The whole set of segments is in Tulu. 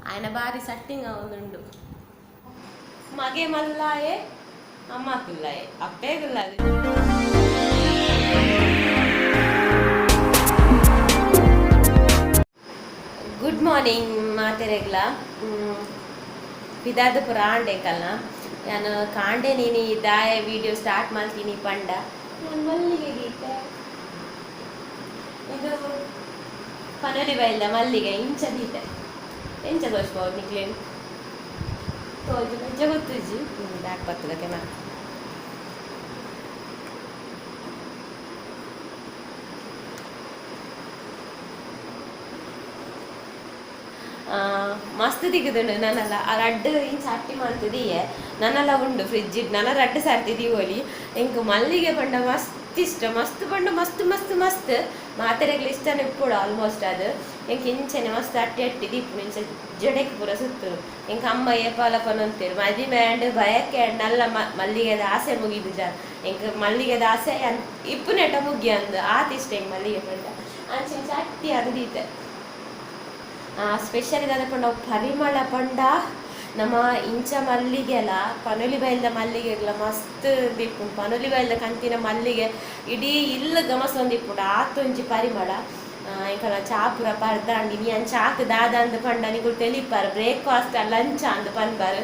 ಆಯನ ಬಾರಿ ಸಟ್ಟಿಂಗ್ ಆವೊಂದುಂಡು. ಮಗೆ ಮಲ್ಲಾಯೆ ಅಮ್ಮ ಕುಲ್ಲಾಯೆ ಅಪ್ಪೆ ಕುಲ್ಲಾದೆ. Good morning ಮಾತೆರೆಗ್ಲ. ಪಿದಾದ ಪೂರ ಆಂಡೆ ಕಲ್ನ ಯಾನ್ ಕಾಂಡೆ ನೀನಿ ದಾಯ ವಿಡಿಯೋ ಸ್ಟಾರ್ಟ್ ಮಲ್ತೀನಿ ಪಂಡ ಯಾನ್ ಮಲ್ಲಿಗೆ ಗೀತೆ. ಇದು ಪನೊಲಿ ಬೈಲ್ದ ಮಲ್ಲಿಗೆ ಇಂಚ ದೀತೆ. ಎಂಚ ತೋಜ್ಪಾವು ನಿಕ್ಲೇನ್ ತೋಜು ನಿಜ ಗೊತ್ತುಜ್ಜಿ. ಬ್ಯಾಕ್ ಬರ್ತದ ಕ್ಯಾಮರಾ. ಮಸ್ತ್ ತಿಕ್ಕುದುಂಡು. ನನಲ ಆ ರಡ್ಡ್ ಇಂಚ ಅಟ್ಟಿ ಮಲ್ತುದಿಯೆ ನನಲ ಉಂಡು ಫ್ರಿಜ್. ನನ ರಡ್ಡ್ ಸರ್ತಿ ದೀವೊಲಿ. ಎಂಕ್ ಮಲ್ಲಿಗೆ ಪಂಡ ಮಸ್ತ್ ಇಷ್ಟ. ಮಸ್ತ್ ಪಂಡ ಮಸ್ತ್ ಮಸ್ತ್ ಮಸ್ತ್. ಮಾತೆರೆಗ್ಲ ಇಷ್ಟನೇ ಇಪ್ಪೊಡು ಆಲ್ಮೋಸ್ಟ್. ಅದು ಎಂಕ್ ಇಂಚನೆ ಮಸ್ತ್ ಅಟ್ಟಿ ಅಟ್ಟಿ ದೀಪುನು. ಇಂಚ ಜಡೆಕ್ ಪೂರ ಸುತ್ತುನು. ಎಂಕ್ ಅಮ್ಮ ಏಪಾಲ ಪನೊಂತೆರ್, ಮದಿಮೆ ಆಂಡ್ ಬಯಕೆ ಆಂಡ್ ನಲ್ಲ ಮಲ್ಲಿಗೆದ ಆಸೆ ಮುಗಿದುಜ. ಎಂಕ್ ಮಲ್ಲಿಗೆದ ಆಸೆ ಇಪ್ಪುನೆಟ ಮುಗಿ ಅಂದ್. ಆತ್ ಇಷ್ಟ ಎಂಕ್ ಮಲ್ಲಿಗೆ ಪಂಡ. ಅಂಚ ಇಂಚ ಅಟ್ಟಿ ಅದು ದೀತೆ. ಸ್ಪೆಷಲ್ ದಾದ ಪಂಡ ಅವು ಪರಿಮಳ ಪಂಡ ನಮ್ಮ ಇಂಚ ಮಲ್ಲಿಗೆಲ ಪನೊಲಿ ಬೈಲ್ದ ಮಲ್ಲಿಗೆಗ್ಲ ಮಸ್ತ್ ದಿಪ್ಪುಂಡು. ಪನೊಲಿ ಬೈಲ್ದ ಕಂತಿನ ಮಲ್ಲಿಗೆ ಇಡೀ ಇಲ್ಲ್ ಗಮಸೊಂದಿಪ್ಪುಂಡು. ಆತೊಂಜಿ ಪರಿಮಳ. ಎಂಕಲ್ನ ಚಾ ಪೂರ ಪರ್ದಾಂಡ್. ಇನಿ ಯಾನ್ ಚಾಕ್ ದಾದ ಅಂದ್ ಪಂಡ ನಿಕುಲು ತೆಲಿಪಾರ್. ಬ್ರೇಕ್ಫಾಸ್ಟ್ ಲಂಚ್ ಅಂದ್ ಪನ್ಪರ್.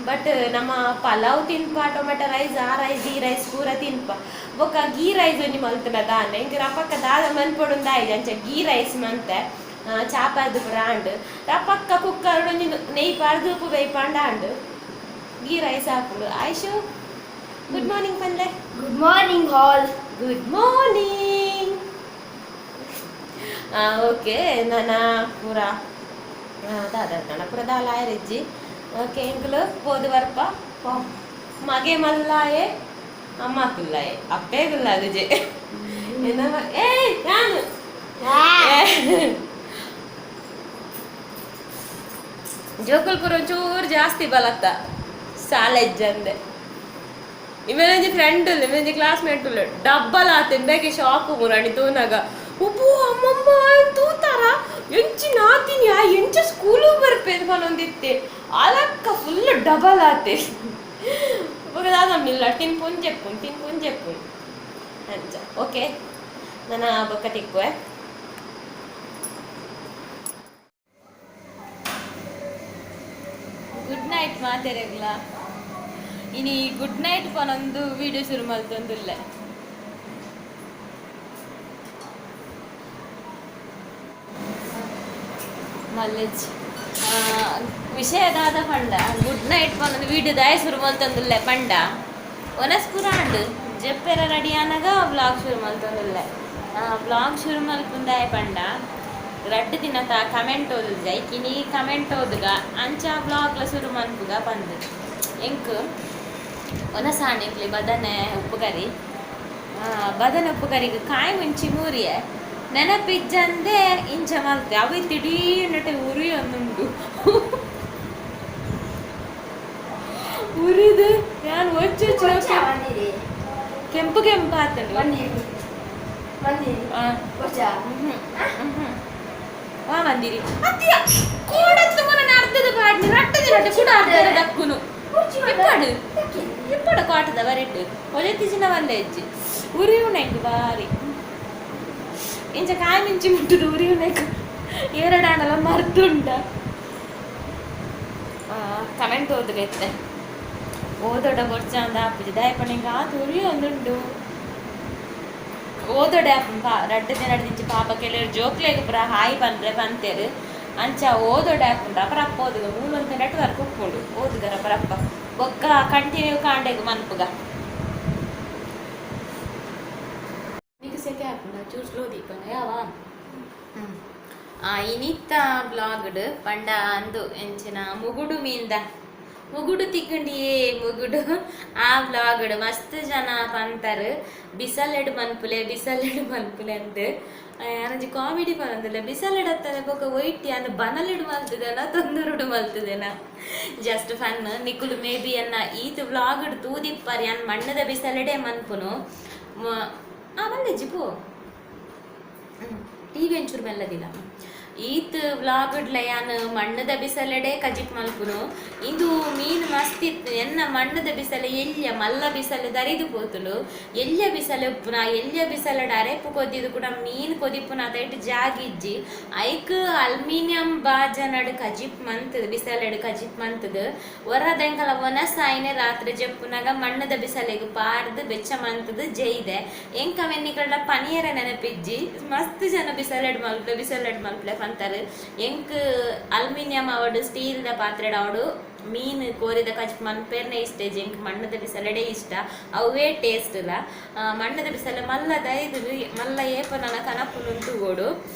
ಬಟ್ ನಮ್ಮ ಪಲಾವ್ ತಿನ್ಪ, ಟೊಮೆಟೊ ರೈಸ್, ಆ ರೈಸ್ ಈ ರೈಸ್ ಪೂರ ತಿನ್ಪ. ಬೊಕ್ಕ ಗೀ ರೈಸ್ ಒಂಜಿ ಮಲ್ತುಂಡ ದಾನೆ ಎಂಕ್ ರಪಕ್ಕ ದಾದ ಮನ್ಪೊಡುಂದು ಆಯ್ಜಿ. ಅಂಚ ಗೀ ರೈಸ್ ಮಂತೆ. ಚಾ ಪರ್ದು ಪೂರ ಆಂಡ್. ರಪಕ್ಕ ಕುಕ್ಕರ್ ಒಂಜಿ ನೆಯ್ ಪಾಡ್ದು ಉಪ್ಪು ಬೇಯ್ಪಾಂಡ ಆಂಡ್. ಗೀ ರೈಸ್ ಆಪುಂಡು. ಆಯುಷು, ಗುಡ್ ಮಾರ್ನಿಂಗ್ ಪನ್ಲೆ. Good morning all. Good morning. Okay, ನನ ಪೂರ ದಾದ ನನ ಪೂರ ದಾಲ ಆಯರಿಜ್ಜಿ. ಓಕೆ, ಎಂಕುಲು ಪೋದು ಬರ್ಪ. ಮಗೆ ಮಲ್ಲಾಯೆ ಅಮ್ಮ ಕುಲ್ಲಾಯೆ ಅಪ್ಪೆ ಕುಲ್ಲಾಗುಜೆ. ಏಯ್ ನಾನು ಜೋಕುಲ್ ಪೂರ ಒಂಚೂರು ಜಾಸ್ತಿ ಬಲತ್ತ ಸಾಲೆಜ್ಜಂದೆ. ಇಮೇಲೊಂಜಿ ಫ್ರೆಂಡ್ ಉಲ್ಲೆ, ಇಮೇಲೊಂಜಿ ಕ್ಲಾಸ್ಮೇಟ್ ಉಲ್ಲೆ. ಡಬ್ಬಲ್ ಆತೆ ಬೇಕೆ ಶಾಕ್ ಮುರಾಣಿ ತೂನಗ. ಉಬ್ಬು ಅಮ್ಮಮ್ಮ ತೂತಾರ ಎಂಚಿ ನಾತಿನಿ ಆ ಎಂಚ ಸ್ಕೂಲು ಬರ್ಪೇದು ಪನೊಂದಿತ್ತೆ. ಅಲಕ್ಕ ಫುಲ್ ಡಬಲ್ ಆತೆ. ಬೊಕ ದಾದ ಮಿಲ್ಲ ತಿನ್ಪುನ್ ಜೆಪ್ಪುನ್ ತಿನ್ಪುನ್ ಜೆಪ್ಪುನ್ ಅಂಚ. ಓಕೆ, ನನ ಬೊಕ್ಕ ತಿಕ್ಕುವೆ. Good night ಮಾತೆರೆಗ್ಲ. ಇನಿ ಗುಡ್ ನೈಟ್ ಪನೊಂದು ವಿಡಿಯೋ ಶುರು ಮಲ್ತೊಂದುಲ್ಲೆ. ಮಲ್ಲೆಜ್ ವಿಷಯ ದಾದ ಪಂಡ, ಗುಡ್ ನೈಟ್ ಪನೊಂದು ವಿಡಿಯೋ ದಾಯ ಶುರು ಮಲ್ತೊಂದುಲ್ಲೆ ಪಂಡ, ಒನಸ್ ಪೂರ ಆಂಡ್. ಜೆಪ್ಪೆರ ರೆಡಿ ಆನಗ ವ್ಲಾಗ್ ಶುರು ಮಲ್ತೊಂದುಲ್ಲೆ. ವ್ಲಾಗ್ ಶುರು ಮಲ್ಪುಂದಾಯ ಪಂಡ, ರಡ್ಡ್ ದಿನತ ಕಮೆಂಟ್ ಓದುಜ ಐಕಿನಿ ಕಮೆಂಟ್ ಓದುಗ ಅಂಚ ವ್ಲಾಗ್ಲ ಶುರು ಮನ್ಪುಗ ಪಂದ್. ಎಂಕ್ ಒನಸಾಂಡ್ ಎಂಕ್ಲೆ ಬದನೆ ಉಪ್ಪು ಕರಿ. ಬದನೆ ಉಪ್ಪು ಕರಿಗೆ ಕಾಯಿ ಮುಂಚಿ ಮೂರಿಯೆ ನೆನಪಿಜ್ಜಂದೆ ಇಂಚ ಮಲ್ತೆ. ಅವು ಇತ್ತಿಡೀ ಉರಿಯೊಂದುಂಡು. ಉರಿದು ಯಾನ್ ಒಚ್ಚು ಕೆಂಪು ಕೆಂಪು ಆತಂಡು. ವಾ ಮಂದಿರಿ ಅತ್ತಿಯ ಕೋಡತ್ತು ಮೊನ ಅರ್ಧದ ಪಾಡ್ನಿ ರಟ್ಟದ ರಟ್ಟೆ ಕೂಡ ಅರ್ಧದ ದಕ್ಕುನು. ಇಪ್ಪಡು ಇಪ್ಪಡು ಕಾಟದ ಬರೆಟ್ಟು ಒಜೆತ್ತಿಜಿನ ಒಂದೇ ಹೆಜ್ಜೆ ಉರಿಯುನೆಂಗ್ ಬಾರಿ. ಇಂಚ ಕಾಯಿ ಮಿಂಚಿ ಮುಟ್ಟುದು ಉರಿಯುನೆಕ್ ಏರಡಾಂಡಲ ಮರ್ದುಂಡ. ಕಮೆಂಟ್ ಓದುಗೈತೆ. ಓದೋಡ ಬೊರ್ಚಾಂದ ಆಪುಜಿ ದಾಯೆ ಪಂಡ ಆತ್ ಉರಿಯೊಂದುಂಡು. ಓದೊಡೆ ಆಪುಂಡು. ಪಾ ರಡ್ಡ್ ದಿನ ದಿಂಚಿ ಪಾಪ ಕೆಲವರು ಜೋಕ್ಲೆಗ್ ಪೂರ ಹಾಯ್ ಪನ್ರೆ ಪಂತೆರ್. ಅಂಚ ಓದೊಡೆ ಆಪುಂಡು. ಅಪರಪ್ಪ ಓದುಗ ಮೂಲೊಂತ ನೆಟ್ವರ್ಕ್ ಉಪ್ಪುಂಡು. ಓದುಗರ ಅಪರಪ್ಪ ಬೊಕ್ಕ ಕಂಟಿನ್ಯೂ ಕಾಂಡೆಗ್ ಮನ್ಪುಗ. ನಿಕ್ ಸೆಕೆ ಆಪುಂಡ? ಚೂರು ಸ್ಲೋ ದೀಪನ ಯಾವ. ಇನಿತ್ತ ಬ್ಲಾಗ್ಡ್ ಪಂಡ ಅಂದು ಎಂಚಿನ ಮುಗುಡು ಮೀನ್ದ ಮುಗುಡು ತಿಕ್ಕಂಡಿಯೇ ಮುಗುಡು. ಆ ಬ್ಲಾಗ್ಡ್ ಮಸ್ತ್ ಜನ ಪಂತರ್ ಬಿಸಲೆಡ್ ಮನ್ಪುಲೆ ಬಿಸಲೆಡ್ ಮನ್ಪುಲೆ ಅಂದ್. ಯಾನೊಂಜಿ ಕಾಮಿಡಿ ಪನೊಂದುಲ್ಲೆ. ಬಿಸಲೆಡ್ ಅತ್ತನೆ ಬೊಕ ಒಯ್ಟ್ ಯಾನ್ ಬನಲೆಡ್ ಮಲ್ತುದೆನ ತೊಂದುರುಡು ಮಲ್ತುದೆನ. Just fun. ನಿಕುಲು ಮೇ ಬಿ ಎನ್ನ ಈತ್ ವ್ಲಾಗ್ಡ್ ತೂದಿಪ್ಪರ್ ಯಾನ್ ಮಣ್ಣದ ಬಿಸಲೆಡೇ ಮನ್ಪುನು. ಆ ಮಲ್ಲೆಜ್ಜಿ ಪೋ ಟಿವಿ ಒಂಚೂರು ಮೆಲ್ಲದಿಲ್ಲ. ಈತ್ ವ್ಲಾಗ್ಡ್ಲ ಯಾನ್ ಮಣ್ಣುದ ಬಿಸಲೆಡೆ ಕಜಿಪ್ ಮಲ್ಪುನು. ಇಂದು ಮೀನ್ ಮಸ್ತ್ ಇತ್ತು. ಎನ್ನ ಮಣ್ಣುದ ಬಿಸಲೆ ಎಲ್ಯ ಮಲ್ಲ ಬಿಸಲೆ ದರಿದು ಪೋತುಂಡು. ಎಲ್ಯ ಬಿಸಲೆ ಉಪ್ಪುನ ಎಲ್ಯ ಬಿಸಲೆಡ್ ಅರೆಪು ಕೊದ್ದಿದು ಕೂಡ ಮೀನ್ ಕೊದಿಪ್ಪುನ ಅತೈಟ್ ಜಾಗಿಜ್ಜಿ. ಐಕ್ ಅಲ್ಯೂಮಿನಿಯಂ ಬಾಜನಡ್ ಕಜಿಪ್ ಮಂತುದು ಬಿಸಲೆಡ್ ಕಜಿಪ್ ಮಂತುದು ಒರದೆಂಕಲ ಒನಸಾಯಿನೆ ರಾತ್ರಿ ಜೆಪ್ಪುನಗ ಮಣ್ಣುದ ಬಿಸಲೆಗ್ ಪಾಡ್ದು ಬೆಚ್ಚ ಮಂತುದು ಜೈದೆ. ಎಂಕ ವೆನ್ನಿಕಲ್ಡ ಪನಿಯರ ನೆನಪಿಜ್ಜಿ. ಮಸ್ತ್ ಜನ ಬಿಸಲೆಡ್ ಮಲ್ಪುಲೆ ಬಿಸಲೆಡ್ ಮಲ್ಪುಲೆ ಪಂತಾರೆ. ಎಂಕ್ ಅಲ್ಯೂಮಿನಿಯಂ ಅವಡು ಸ್ಟೀಲ್ ದ ಪಾತ್ರೆಡ್ ಅವಡು ಮೀನ್ ಕೋರಿದ ಕಜಿಪ್ ಮನ್ಪೆರ್ನೆ ಇಷ್ಟ. ಎಂಕ್ ಮಣ್ಣುದ ಬಿಸಲೆಡೆ ಇಷ್ಟ, ಅವೇ ಟೇಸ್ಟ್ ಲ. ಮಣ್ಣುದ ಬಿಸಲೆ ಮಲ್ಲ ದೈದು ಮಲ್ಲ ಏಪ ನನ ಕನಪುನು ತೂವೊಡು.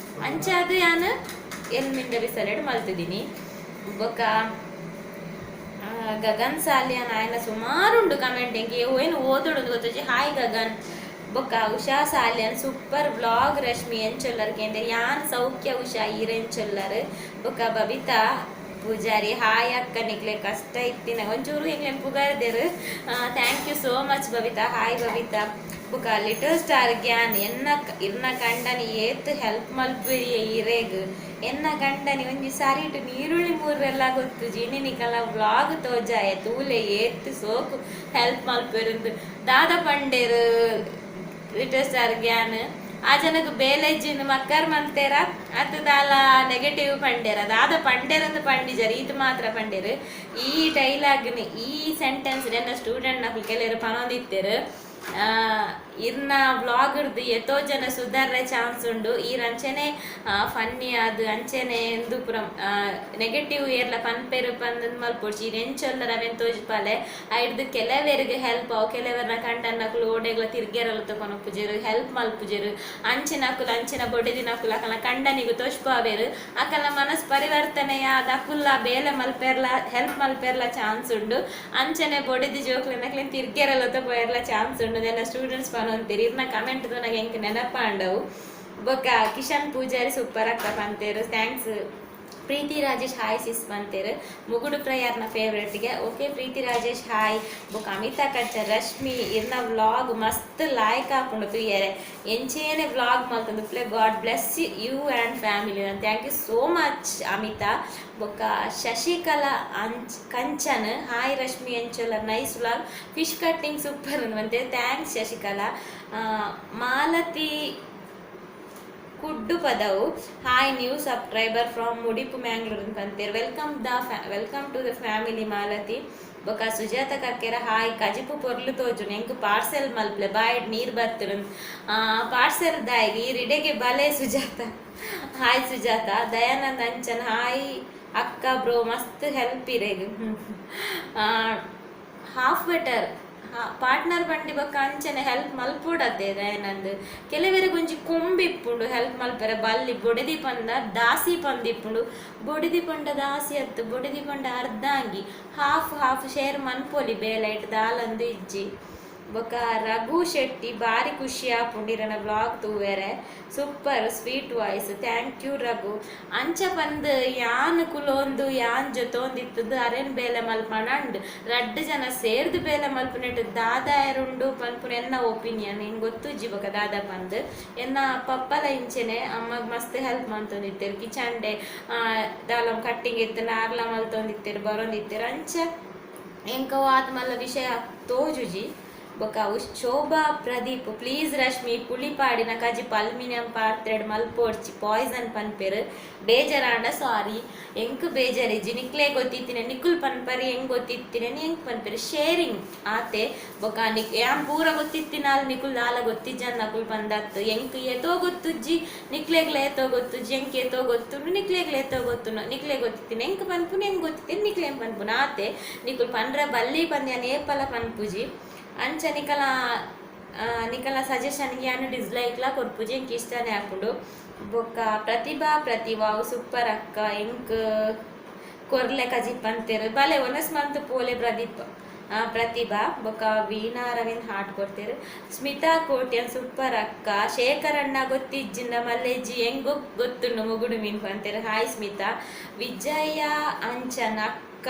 ಅಂಚಾದ್ ಯಾನ್ ಎಲ್ಮಿಂದ ಬಿಸಲೆಡ್ ಮಲ್ತಿದ್ದೀನಿ. ಬೊಕ ಗಗನ್ ಸಾಲಿಯನ್ ಆಯನ ಸುಮಾರುಂಡು ಕಮೆಂಟ್, ಎಂಕ್ ಏನು ಓದೊಡು ಗೊತ್ತುಜಿ. ಹಾಯ್ ಗಗನ್. ಬೊಕ್ಕ ಉಷಾ ಸಾಲಿಯನ್ ಸೂಪರ್ ವ್ಲಾಗ್ ರಶ್ಮಿ ಎಂಚೊಲ್ಲರ್ ಕೇಂದ್ರ ಯಾನ್ ಸೌಖ್ಯ ಉಷಾ ಈರೆಂಚೊಲ್ಲರ್. ಬೊಕ್ಕ ಬಬಿತಾ ಪೂಜಾರಿ ಹಾಯ್ ಅಕ್ಕ ನಿಕ್ಲೆ ಕಷ್ಟ ಇತ್ತಿನ ಒಂಚೂರು ಎಂಗ್ಲೆನ್ ಪುಗಾರ್ದೆರ್. Thank you so much Babita. Hi Babita. ಬೊಕ್ಕ ಲಿಟಲ್ ಸ್ಟಾರ್ ಗ್ಯಾನ್ ಎನ್ನ ಇರ್ನ ಕಂಡನಿ ಏತ್ ಹೆಲ್ಪ್ ಮಲ್ಪುರಿ ಇರೆಗ್. ಎನ್ನ ಗಂಡನಿ ಒಂಜಿ ಸರಿಟ್ ನೀರುಳ್ಳಿ ಮೂರೆಲ್ಲ ಗೊತ್ತುಜಿ. ನಿನಿಕಲ ವ್ಲಾಗ್ ತೋಜಾಯ ತೂಲೆ ಏತ್ ಸೋಕು ಹೆಲ್ಪ್ ಮಲ್ಪೆರಿಂದು ದಾದ ಪಂಡೇರು ಲಿಟಲ್ ಸ್ಟಾರ್ ಗ್ಯಾನ್. ಆ ಜನಕ್ಕೆ ಬೇಲೆಜ್ಜಿನ ಮಕ್ಕರ್ ಮಂತೇರ ಅತ್ ದಾಲ ನೆಗೆಟಿವ್ ಪಂಡೇರ ದಾದ ಪಂಡೇರಂದು ಪಂಡಿಜರ್ ಈತ್ ಮಾತ್ರ ಪಂಡೇರು. ಈ ಡೈಲಾಗ್ನ ಈ ಸೆಂಟೆನ್ಸ್ ಎನ್ನ ಸ್ಟೂಡೆಂಟ್ ನಕುಲು ಕೆಲವರು ಪನೊಂದಿತ್ತೇರು. ಇರ್ನ ವ್ಲಾಗ್ರ್ದು ಎತೋ ಜನ ಸುಧಾರ್ರೆ ಚಾನ್ಸ್ ಉಂಡು. ಈರ್ ಅಂಚೆನೆ ಫನ್ನಿ ಅದು ಅಂಚೆನೆ ಎಂದು ಪುರ ನೆಗೆಟಿವ್ ಏರ್ಲ ಪನ್ಪೆರು ಪಂದ್ ಮಲ್ಪೊಡ್ಚಿ. ಈರ್ ಎಂಚೊಲ್ಲರ ಅವೆನ್ ತೋಜಿಪಾಲೆ. ಐಡ್ದು ಕೆಲವೆರ್ಗ್ ಹೆಲ್ಪ್ ಅವು ಕೆಲವರ್ನ ಕಂಡನ್ನಕುಲು ಓಡೆಗ್ಲ ತಿರ್ಗೆರಲು ತಕೊನೊಪ್ಪುಜೆರು ಹೆಲ್ಪ್ ಮಲ್ಪುಜೆರು. ಅಂಚಿನಕುಲು ಅಂಚಿನ ಬೊಡೆದಿನಕುಲು ಅಕಲ್ನ ಕಂಡನಿಗು ತೋಜ್ಪಾವೆರು. ಅಕಲ್ನ ಮನಸ್ ಪರಿವರ್ತನೆಯಾದ ಅಕುಲ್ಲ ಬೇಲೆ ಮಲ್ಪೆರ್ಲ ಹೆಲ್ಪ್ ಮಲ್ಪೆರ್ಲ ಚಾನ್ಸ್ ಉಂಡು. ಅಂಚನೆ ಬೊಡೆದಿ ಜೋಕ್ಲೆನಕ್ಲೆನ್ ತಿರ್ಗೆರಲ ತಗೋಯರ್ಲ ಚಾನ್ಸ್ ಉಂಡು. ನೆನ್ನ ಸ್ಟೂಡೆಂಟ್ಸ್ ಪನೊಂತೀರಿ. ಇರ್ನ ಕಮೆಂಟ್ ತೂನಗ ಎಂಕ್ ನೆನಪಾಂಡವು. ಬೊಕ್ಕ ಕಿಶನ್ ಪೂಜಾರಿ ಸೂಪರ್ ಅಕ್ಕ ಪಂತೇರು. Thanks. ಪ್ರೀತಿ ರಾಜೇಶ್ ಹಾಯ್ ಸಿಸ್ ಪಂತೇರು. ಮುಗುಡು ಪ್ರಯಾರ್ನ ಫೇವ್ರೆಟ್ಗೆ. ಓಕೆ ಪ್ರೀತಿ ರಾಜೇಶ್ ಹಾಯ್. ಬೊಕ್ಕ ಅಮಿತಾ ಕಚ್ಚ ರಶ್ಮಿ ಇರ್ನ ವ್ಲಾಗ್ ಮಸ್ತ್ ಲಾಯ್ಕ್ ಆಪುಂಡು ತೂಯರೆ. ಎಂಚೇನೆ ವ್ಲಾಗ್ ಮಲ್ತೊಂದು play. God bless you and family. Thank you so much Amitha. ಬೊಕ್ಕ ಶಶಿಕಲಾ ಅಂಚ್ ಕಂಚನ್ ಹಾಯ್ ರಶ್ಮಿ ಎಂಚೊಲ್ಲ nice vlog fish cutting super ಅಂತೆ. Thanks Shashikala. Malathi Kuddu Padavu hi new subscriber from Mudipu Mangalore ಪಂತೇರ್. Welcome to the family Malathi. ಬೊಕ ಸುಜಾತ ಕರ್ಕೆರ ಹಾಯ್ ಕಜಿಪು ಪೊರ್ಲು ತೋಜುನು ಎಂಕ್ ಪಾರ್ಸೆಲ್ ಮಲ್ಪ್ಲೆ ಬಾಯ್ಡ್ ನೀರ್ ಬತ್ತುನು. ಪಾರ್ಸೆಲ್ ದಾಯಿಗ್ ಈ ಇಡೆಗೆ ಬಲೆ ಸುಜಾತ. ಹಾಯ್ ಸುಜಾತ. ದಯಾನಂದ್ ಅಂಚನ್ ಹಾಯ್ ಅಕ್ಕ ಬ್ರೋ ಮಸ್ತ್ ಹೆಲ್ಪ್ ಇರೆಗ್. ಹಾಫ್ ಬೆಟರ್ ಪಾರ್ಟ್ನರ್ ಬಂಡಿ ಬೊಕ್ಕ ಅಂಚನೆ ಹೆಲ್ಪ್ ಮಲ್ಪೊಡತ್ತೆ ದಯಾನಂದ್. ಕೆಲವೆರೆಗ್ ಒಂಜಿ ಕೊಂಬು ಇಪ್ಪುಂಡು ಹೆಲ್ಪ್ ಮಲ್ಪೆರೆ ಬಲ್ಲಿ. ಬೊಡೆದಿ ಪಂಡ ದಾಸಿ ಪಂದಿಪ್ಪುಂಡು. ಬೊಡೆದಿ ಪಂಡ ದಾಸಿ ಅತ್ತು, ಬೊಡೆದಿ ಪಂಡ ಅರ್ಧಾಂಗಿ. ಹಾಫ್ ಹಾಫ್ ಶೇರ್ ಮನ್ಪೊಲಿ ಬೇಲೆ ಐಟ್ ದಾಲಂದು ಇಜ್ಜಿ. ಬೊಕ್ಕ ರಘು ಶೆಟ್ಟಿ ಬಾರಿ ಖುಷಿ ಆಪುಂಡು ಇರೆನ vlog ತೂವೆರೆ. Super sweet voice. Thank you Raghu. ಅಂಚ ಪಂದ್ ಯಾನ್ ಕುಲೊಂದು ಯಾನ್ ಜೊತೊಂದಿತ್ತದು ಅರೆನ್ ಬೇಲೆ ಮಲ್ಪಣ ಅಂಡ್ ರಡ್ಡ್ ಜನ ಸೇರ್ದು ಬೇಲೆ ಮಲ್ಪುನೆಟ್ ದಾದಾಯರುಂಡು ಪನ್ಪುನ ಎನ್ನ ಒಪಿನಿಯನ್. ಎಂಕ್ ಗೊತ್ತುಜ್ಜಿ ಬೊಕ ದಾದ ಪಂದ್. ಎನ್ನ ಪಪ್ಪಲ ಇಂಚೆನೆ ಅಮ್ಮಗ್ ಮಸ್ತ್ ಹೆಲ್ಪ್ ಮಲ್ತೊಂದಿತ್ತೆರ್. ಕಿಚನ್ ಡೆ ದಾಲ ಕಟ್ಟಿಂಗ್ ಇತ್ತ್ಂಡ ಆರ್ಲ ಮಲ್ತೊಂದಿತ್ತೆರ್ ಬರೊಂದಿತ್ತೆರ್. ಅಂಚ ಎಂಕ್ ಅವು ಆತ್ ಮಲ್ಲ ವಿಷಯ ತೋಜುಜಿ. ಬೊಕ ಶೋಭಾ ಪ್ರದೀಪ್ ಪ್ಲೀಸ್ ರಶ್ಮಿ ಪುಳಿ ಪಾಡಿನ ಕಜಿಪ್ ಅಲ್ಯೂಮಿನಿಯಂ ಪಾತ್ರೆಡ್ ಮಲ್ಪೊಡ್ಚಿ ಪಾಯ್ಸನ್ ಪನ್ಪೆರ್. ಬೇಜಾರಾಂಡ ಸಾರಿ. ಎಂಕ್ ಬೇಜಾರಿಜ್ಜಿ. ನಿಕ್ಲೆ ಗೊತ್ತಿತ್ತಿನ ನಿಕುಲ್ ಪನ್ಪರ್, ಎಂಕ್ ಗೊತ್ತಿತ್ತಿನ ಎಂಕ್ ಪನ್ಪೆರ್. ಶೇರಿಂಗ್ ಆತೆ. ಬೊಕ ನಿಕ್ ಯಾನ್ ಪೂರ ಗೊತ್ತಿತ್ತಿನಾಲ್ ನಿಕುಲ್ ದಾಲ ಗೊತ್ತಿಜ್ಜನ್ ಅಕುಲ್ ಪಂದತ್. ಎಂಕ್ ಏತೋ ಗೊತ್ತುಜ್ಜಿ ನಿಕ್ಲೆಗ್ಲ ಏತೋ ಗೊತ್ತುಜ್ಜಿ. ಎಂಕ್ ಏತೋ ಗೊತ್ತುಂಡು ನಿಕ್ಲೆಗ್ಲ ಏತೋ ಗೊತ್ತುಂಡು. ನಿಕ್ಲೆ ಗೊತ್ತಿತ್ತಿನ ಎಂಕ್ ಪನ್ಪುನ, ಎಂಕ್ ಗೊತ್ತಿತ್ತಿನ ನಿಕ್ಲೆಗ್ ಪನ್ಪುನ ಆತೆ. ನಿಕುಲ್ ಪನ್ರ ಬಲ್ಲಿ ಪಂದ್ ಯಾನ್ ಏಪಲ ಪನ್ಪುಜಿ. ಅಂಚ ನಿಕಲ ನಿಕಲ ಸಜೆಷನ್ ಯಾನ್ ಡಿಸ್ಲೈಕ್ ಲ ಕೊರ್ಪುಜಿ. ಎಂಕ್ ಇಷ್ಟನೇ ಆಪುಂಡು. ಬೊಕ್ಕ ಪ್ರತಿಭಾ ಪ್ರತಿಭಾ ಸೂಪರ್ ಅಕ್ಕ ಎಂಕ್ ಕೊರ್ಲೆ ಕಜಿಪ್ ಪಂತೆರ್. ಬಲೆ ಒನಸ್ ಮಂತ್ ಪೋಲೆ ಪ್ರದೀಪ್ ಪ್ರತಿಭಾ. ಬೊಕ್ಕ ವೀಣಾ ರವೀಂದ್ ಹಾರ್ಟ್ ಕೊರ್ತೆರ್. ಸ್ಮಿತಾ ಕೋಟ್ಯನ್ ಸೂಪರ್ ಅಕ್ಕ. ಶೇಖರಣ್ಣ ಗೊತ್ತಿಜ್ಜಿಂದ ಮಲ್ಲೆಜ್ಜಿ ಎಂಗ್ ಗೊತ್ತುಂಡು ಮುಗುಡು ಮೀನ್ ಪಂತೆರ್. ಹಾಯ್ ಸ್ಮಿತಾ. ವಿಜಯ ಅಂಚನ್ ಅಕ್ಕ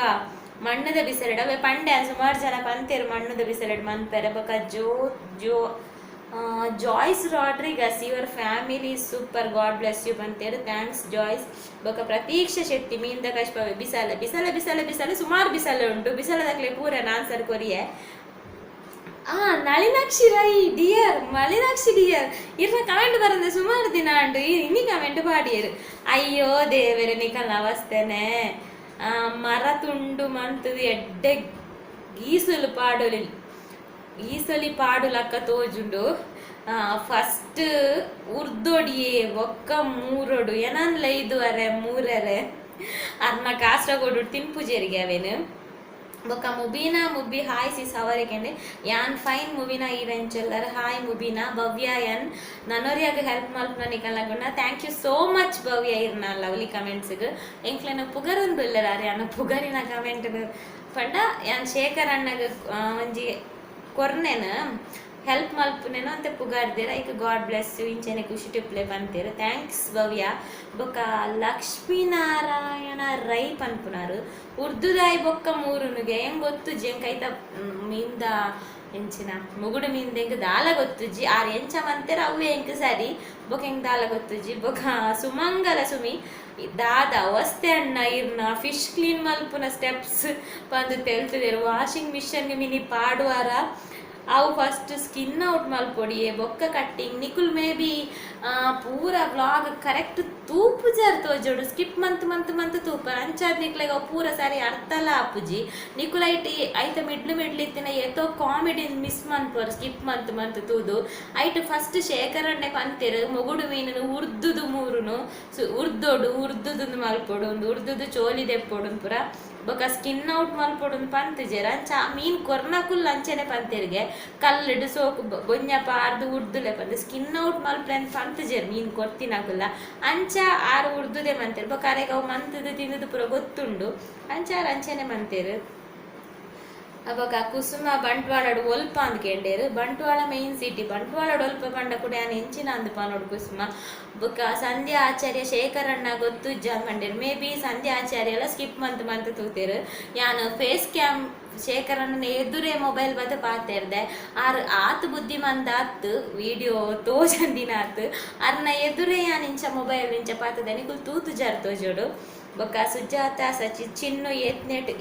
ಮಣ್ಣದ ಬಿಸಲೆಡ್ ಅವೇ ಪಂಡೆ ಸುಮಾರು ಜನ ಪಂತೆರ್ ಮಣ್ಣದ ಬಿಸಲೆಡ್ ಮನ್ಪೆರೆ. ಬೊಕ್ಕ Jo Jo Joyce Rodrigues, your family super, God bless you ಪಂತೇರು. Thanks Joyce. ಬೊಕ ಪ್ರತೀಕ್ಷಾ ಶೆಟ್ಟಿ, ಮೀನ್ದ ಕಜ್ಪವೆ ಬಿಸಲೆ ಬಿಸಲೆ ಬಿಸಲೆ ಬಿಸಲೆ ಸುಮಾರು ಬಿಸಲೆ ಉಂಟು, ಬಿಸಲದಕ್ಲೆ ಪೂರ ಆನ್ಸರ್ ಕೊರಿಯೆ. ನಳಿನಾಕ್ಷಿ ರೈ ಡಿಯರ್, ಮಳಿನಾಕ್ಷಿ ಡಿಯರ್, ಇರ್ನ ಕಮೆಂಟ್ ಬರಂದೆ ಸುಮಾರು ದಿನ ಅಂಡು ಇನಿ ಕಮೆಂಟ್ ಪಾಡಿಯರು. ಅಯ್ಯೋ ದೇವರೇ, ನಿಕಲ್ನ ಅವಸ್ಥೆನೆ. ಮರ ತುಂಡು ಮಂತದು ಎಡ್ಡೆ ಗೀಸಲು ಪಾಡೊಲಿ, ಈಸಲಿ ಪಾಡುಲಕ್ಕ ತೋಜುಂಡು. ಫಸ್ಟ್ ಉರ್ದೊಡಿಯೇ ಬೊಕ್ಕ ಮೂರೊಡು ಏನನ್ಲ ಇದುವರೆ ಮೂರರೆ ಅರ್ನ ಕಾಸರಗೋಡು ತಿನ್ಪುಜೇರಿಗೆ ಅವೇನು. ಬೊಕ್ಕ ಮುಬೀನಾ ಮುಬ್ಬಿ, ಹಾಯ್ ಸಿಸ್, ಅವರಿಕೆಂಡೆ ಯಾನ್ ಫೈನ್ ಮುಬೀನಾ, ಈರೆಂಚೆಲ್ಲರ್. ಹಾಯ್ ಮುಬೀನಾ. ಭವ್ಯ ಎನ್, ನನೊರಿಯಾಗ ಹೆಲ್ಪ್ ಮಲ್ಪುನ ನಿಕಲ್ನ, thank you so much ಭವ್ಯ ಇರ್ನ ಲವ್ಲಿ ಕಮೆಂಟ್ಸ್ಗ್. ಎಂಕ್ಲೆನ ಪುಗರೊಂದು ಉಲ್ಲೆರ್ ಯಾನ ಪುಗರಿನ ಕಮೆಂಟ್ ಪಂಡ ಯಾನ್ ಶೇಖರ್ ಅಣ್ಣಗ್ ಒಂಜಿ ಕೊರ್ನೆನ್ ಹೆಲ್ಪ್ ಮಲ್ಪುನೇನೋ ಅಂತ ಪುಗಾರ್ದಿರ. ಐಕ್ ಗಾಡ್ ಬ್ಲೆಸ್ you, ಇಂಚೆನೆ ಖುಷಿ ಟಿಪ್ಲೆ ಪಂತೇರು. Thanks ಭವ್ಯ. ಬೊಕ್ಕ ಲಕ್ಷ್ಮೀನಾರಾಯಣ ರೈ ಪನ್ಪುನಾರು, ಉರ್ದುದಾಯಿ ಬೊಕ್ಕ ಮೂರುನುಗೆ ಹೆಂಗ್ ಗೊತ್ತುಜಿ ಎಂಕ್ ಐತ ಮೀನ್ದ ಎಂಚಿನ ಮುಗುಡು ಮೀನ್ದ ಎಂಕ್ ದಾಲ ಗೊತ್ತುಜಿ. ಆರ್ ಎಂಚ ಮಂತೇರ್ ಅವ್ವೆ ಎಂಕ್ ಸರಿ, ಬೊಕ ಎಂಕ್ ದಾಲ ಗೊತ್ತುಜಿ. ಬೊಕ ಸುಮಂಗಲ ಸುಮಿ, ದಾದ ಅವಸ್ಥೆ ಅಣ್ಣ ಇರ್ನ, ಫಿಶ್ ಕ್ಲೀನ್ ಮಲ್ಪುನ ಸ್ಟೆಪ್ಸ್ ಪಂದ್ ತೆಲ್ತುದೆರ್. ವಾಷಿಂಗ್ ಮಿಷನ್ ಮಿನಿ ಪಾಡುವಾರ ಅವು ಫಸ್ಟ್ ಸ್ಕಿನ್ ಔಟ್ ಮಲ್ಪೊಡಿಯೆ ಬೊಕ್ಕ ಕಟ್ಟಿಂಗ್. ನಿಕುಲ್ ಮೇ ಬಿ ಪೂರ ವ್ಲಾಗ್ ಕರೆಕ್ಟ್ ತೂಪುಜಾರ್ ತೋಜೋಡು, ಸ್ಕಿಪ್ ಮಂತ್ ಮಂತ್ ಮಂತ್ ತೂಪರ್. ಅಂಚಾದ್ ನಿಕ್ಲೆಗ್ ಅವು ಪೂರ ಸರಿ ಅರ್ಥಲ ಆಪುಜಿ. ನಿಕುಲ್ ಐಟ್ ಐತ ಮಿಡ್ಲು ಮಿಡ್ಲು ಇತ್ತಿನ ಏತೋ ಕಾಮಿಡಿ ಮಿಸ್ ಮನ್ಪುವರ್ ಸ್ಕಿಪ್ ಮಂತ್ ಮಂತ್ ತೂದು. ಐಟ್ ಫಸ್ಟ್ ಶೇಖರಣೆ ಪಂತೆರ್, ಮುಗುಡು ಮೀನುನು ಉರ್ದುದು ಮೂರುನು ಉರ್ದೊಡು ಉರ್ದುದು ಮಲ್ಪೊಡು, ಒಂದು ಉರ್ದುದು ಚೋಲಿ ದೆಪ್ಪೊಡು ಪೂರ, ಬೊಕ ಸ್ಕಿನ್ ಔಟ್ ಮಲ್ಪೊಡು ಪಂತುಜೆರ್. ಅಂಚ ಮೀನ್ ಕೊರ್ನಕುಲ್ ಅಂಚನೆ ಪಂತೆರ್ಗೆ, ಕಲ್ಲುಡು ಸೋಕು ಬೊಂಜ ಪಾರ್ದು ಉರ್ದುಲೆ ಪಂದ್. ಸ್ಕಿನ್ ಔಟ್ ಮಲ್ಪಲೆ ಪಂತುಜೆರ್ ಮೀನ್ ಕೊರ್ತಿನಕುಲ್ಲ. ಅಂಚ ಆರು ಉರ್ದುದೆ ಮಂತೆರ್. ಬೊಕ ಅರೆಗ್ ಅವು ಮಂತುದು ತಿಂದುದು ಪೂರ ಗೊತ್ತುಂಡು, ಅಂಚ ಆರ್ ಅಂಚನೆ ಮಂತೆರ್. ಬೊಕ ಕುಸುಮ, ಬಂಟ್ವಾಳಡ್ ಒಲ್ಪ ಅಂದ್ ಕೇಂಡೇರು. ಬಂಟ್ವಾಳ ಮೇನ್ ಸಿಟಿ, ಬಂಟ್ವಾಳಡ್ ಒಲ್ಪ ಪಂಡ ಕೂಡ ಯಾನ್ ಎಂಚಿನ ಅಂದ್ ಪನೊಡು ಕುಸುಮ. ಬೊಕ ಸಂಧ್ಯಾ ಆಚಾರ್ಯ, ಶೇಖರಣ್ಣ ಗೊತ್ತುಜ್ಜ ಪಂಡೇರು. ಮೇ ಬಿ ಸಂಧ್ಯಾ ಆಚಾರ್ಯ ಎಲ್ಲ ಸ್ಕಿಪ್ ಮಂತ್ ಮಂತ್ ತೂತೆರು. ಯಾನ್ ಫೇಸ್ ಕ್ಯಾಮ್ ಶೇಖರಣ್ಣನ ಎದುರೇ ಮೊಬೈಲ್ ಬತ್ತ ಪಾತೆರ್ದೆ. ಆರ್ ಆತ್ ಬುದ್ಧಿಮಂದ ಆತ್ ವಿಡಿಯೋ ತೋಜಂದಿನ ಆತ್. ಅರ್ನ ಎದುರೇ ಯಾನ್ ಇಂಚ ಮೊಬೈಲ್ ಇಂಚ ಪಾತದೆ, ನಿಕುಲ್ ತೂತು ಜಾರ್ ತೋಜೋಡು. ಬೊಕ್ಕ ಸುಜಾತ ಸಚಿ, ಚಿನ್ನು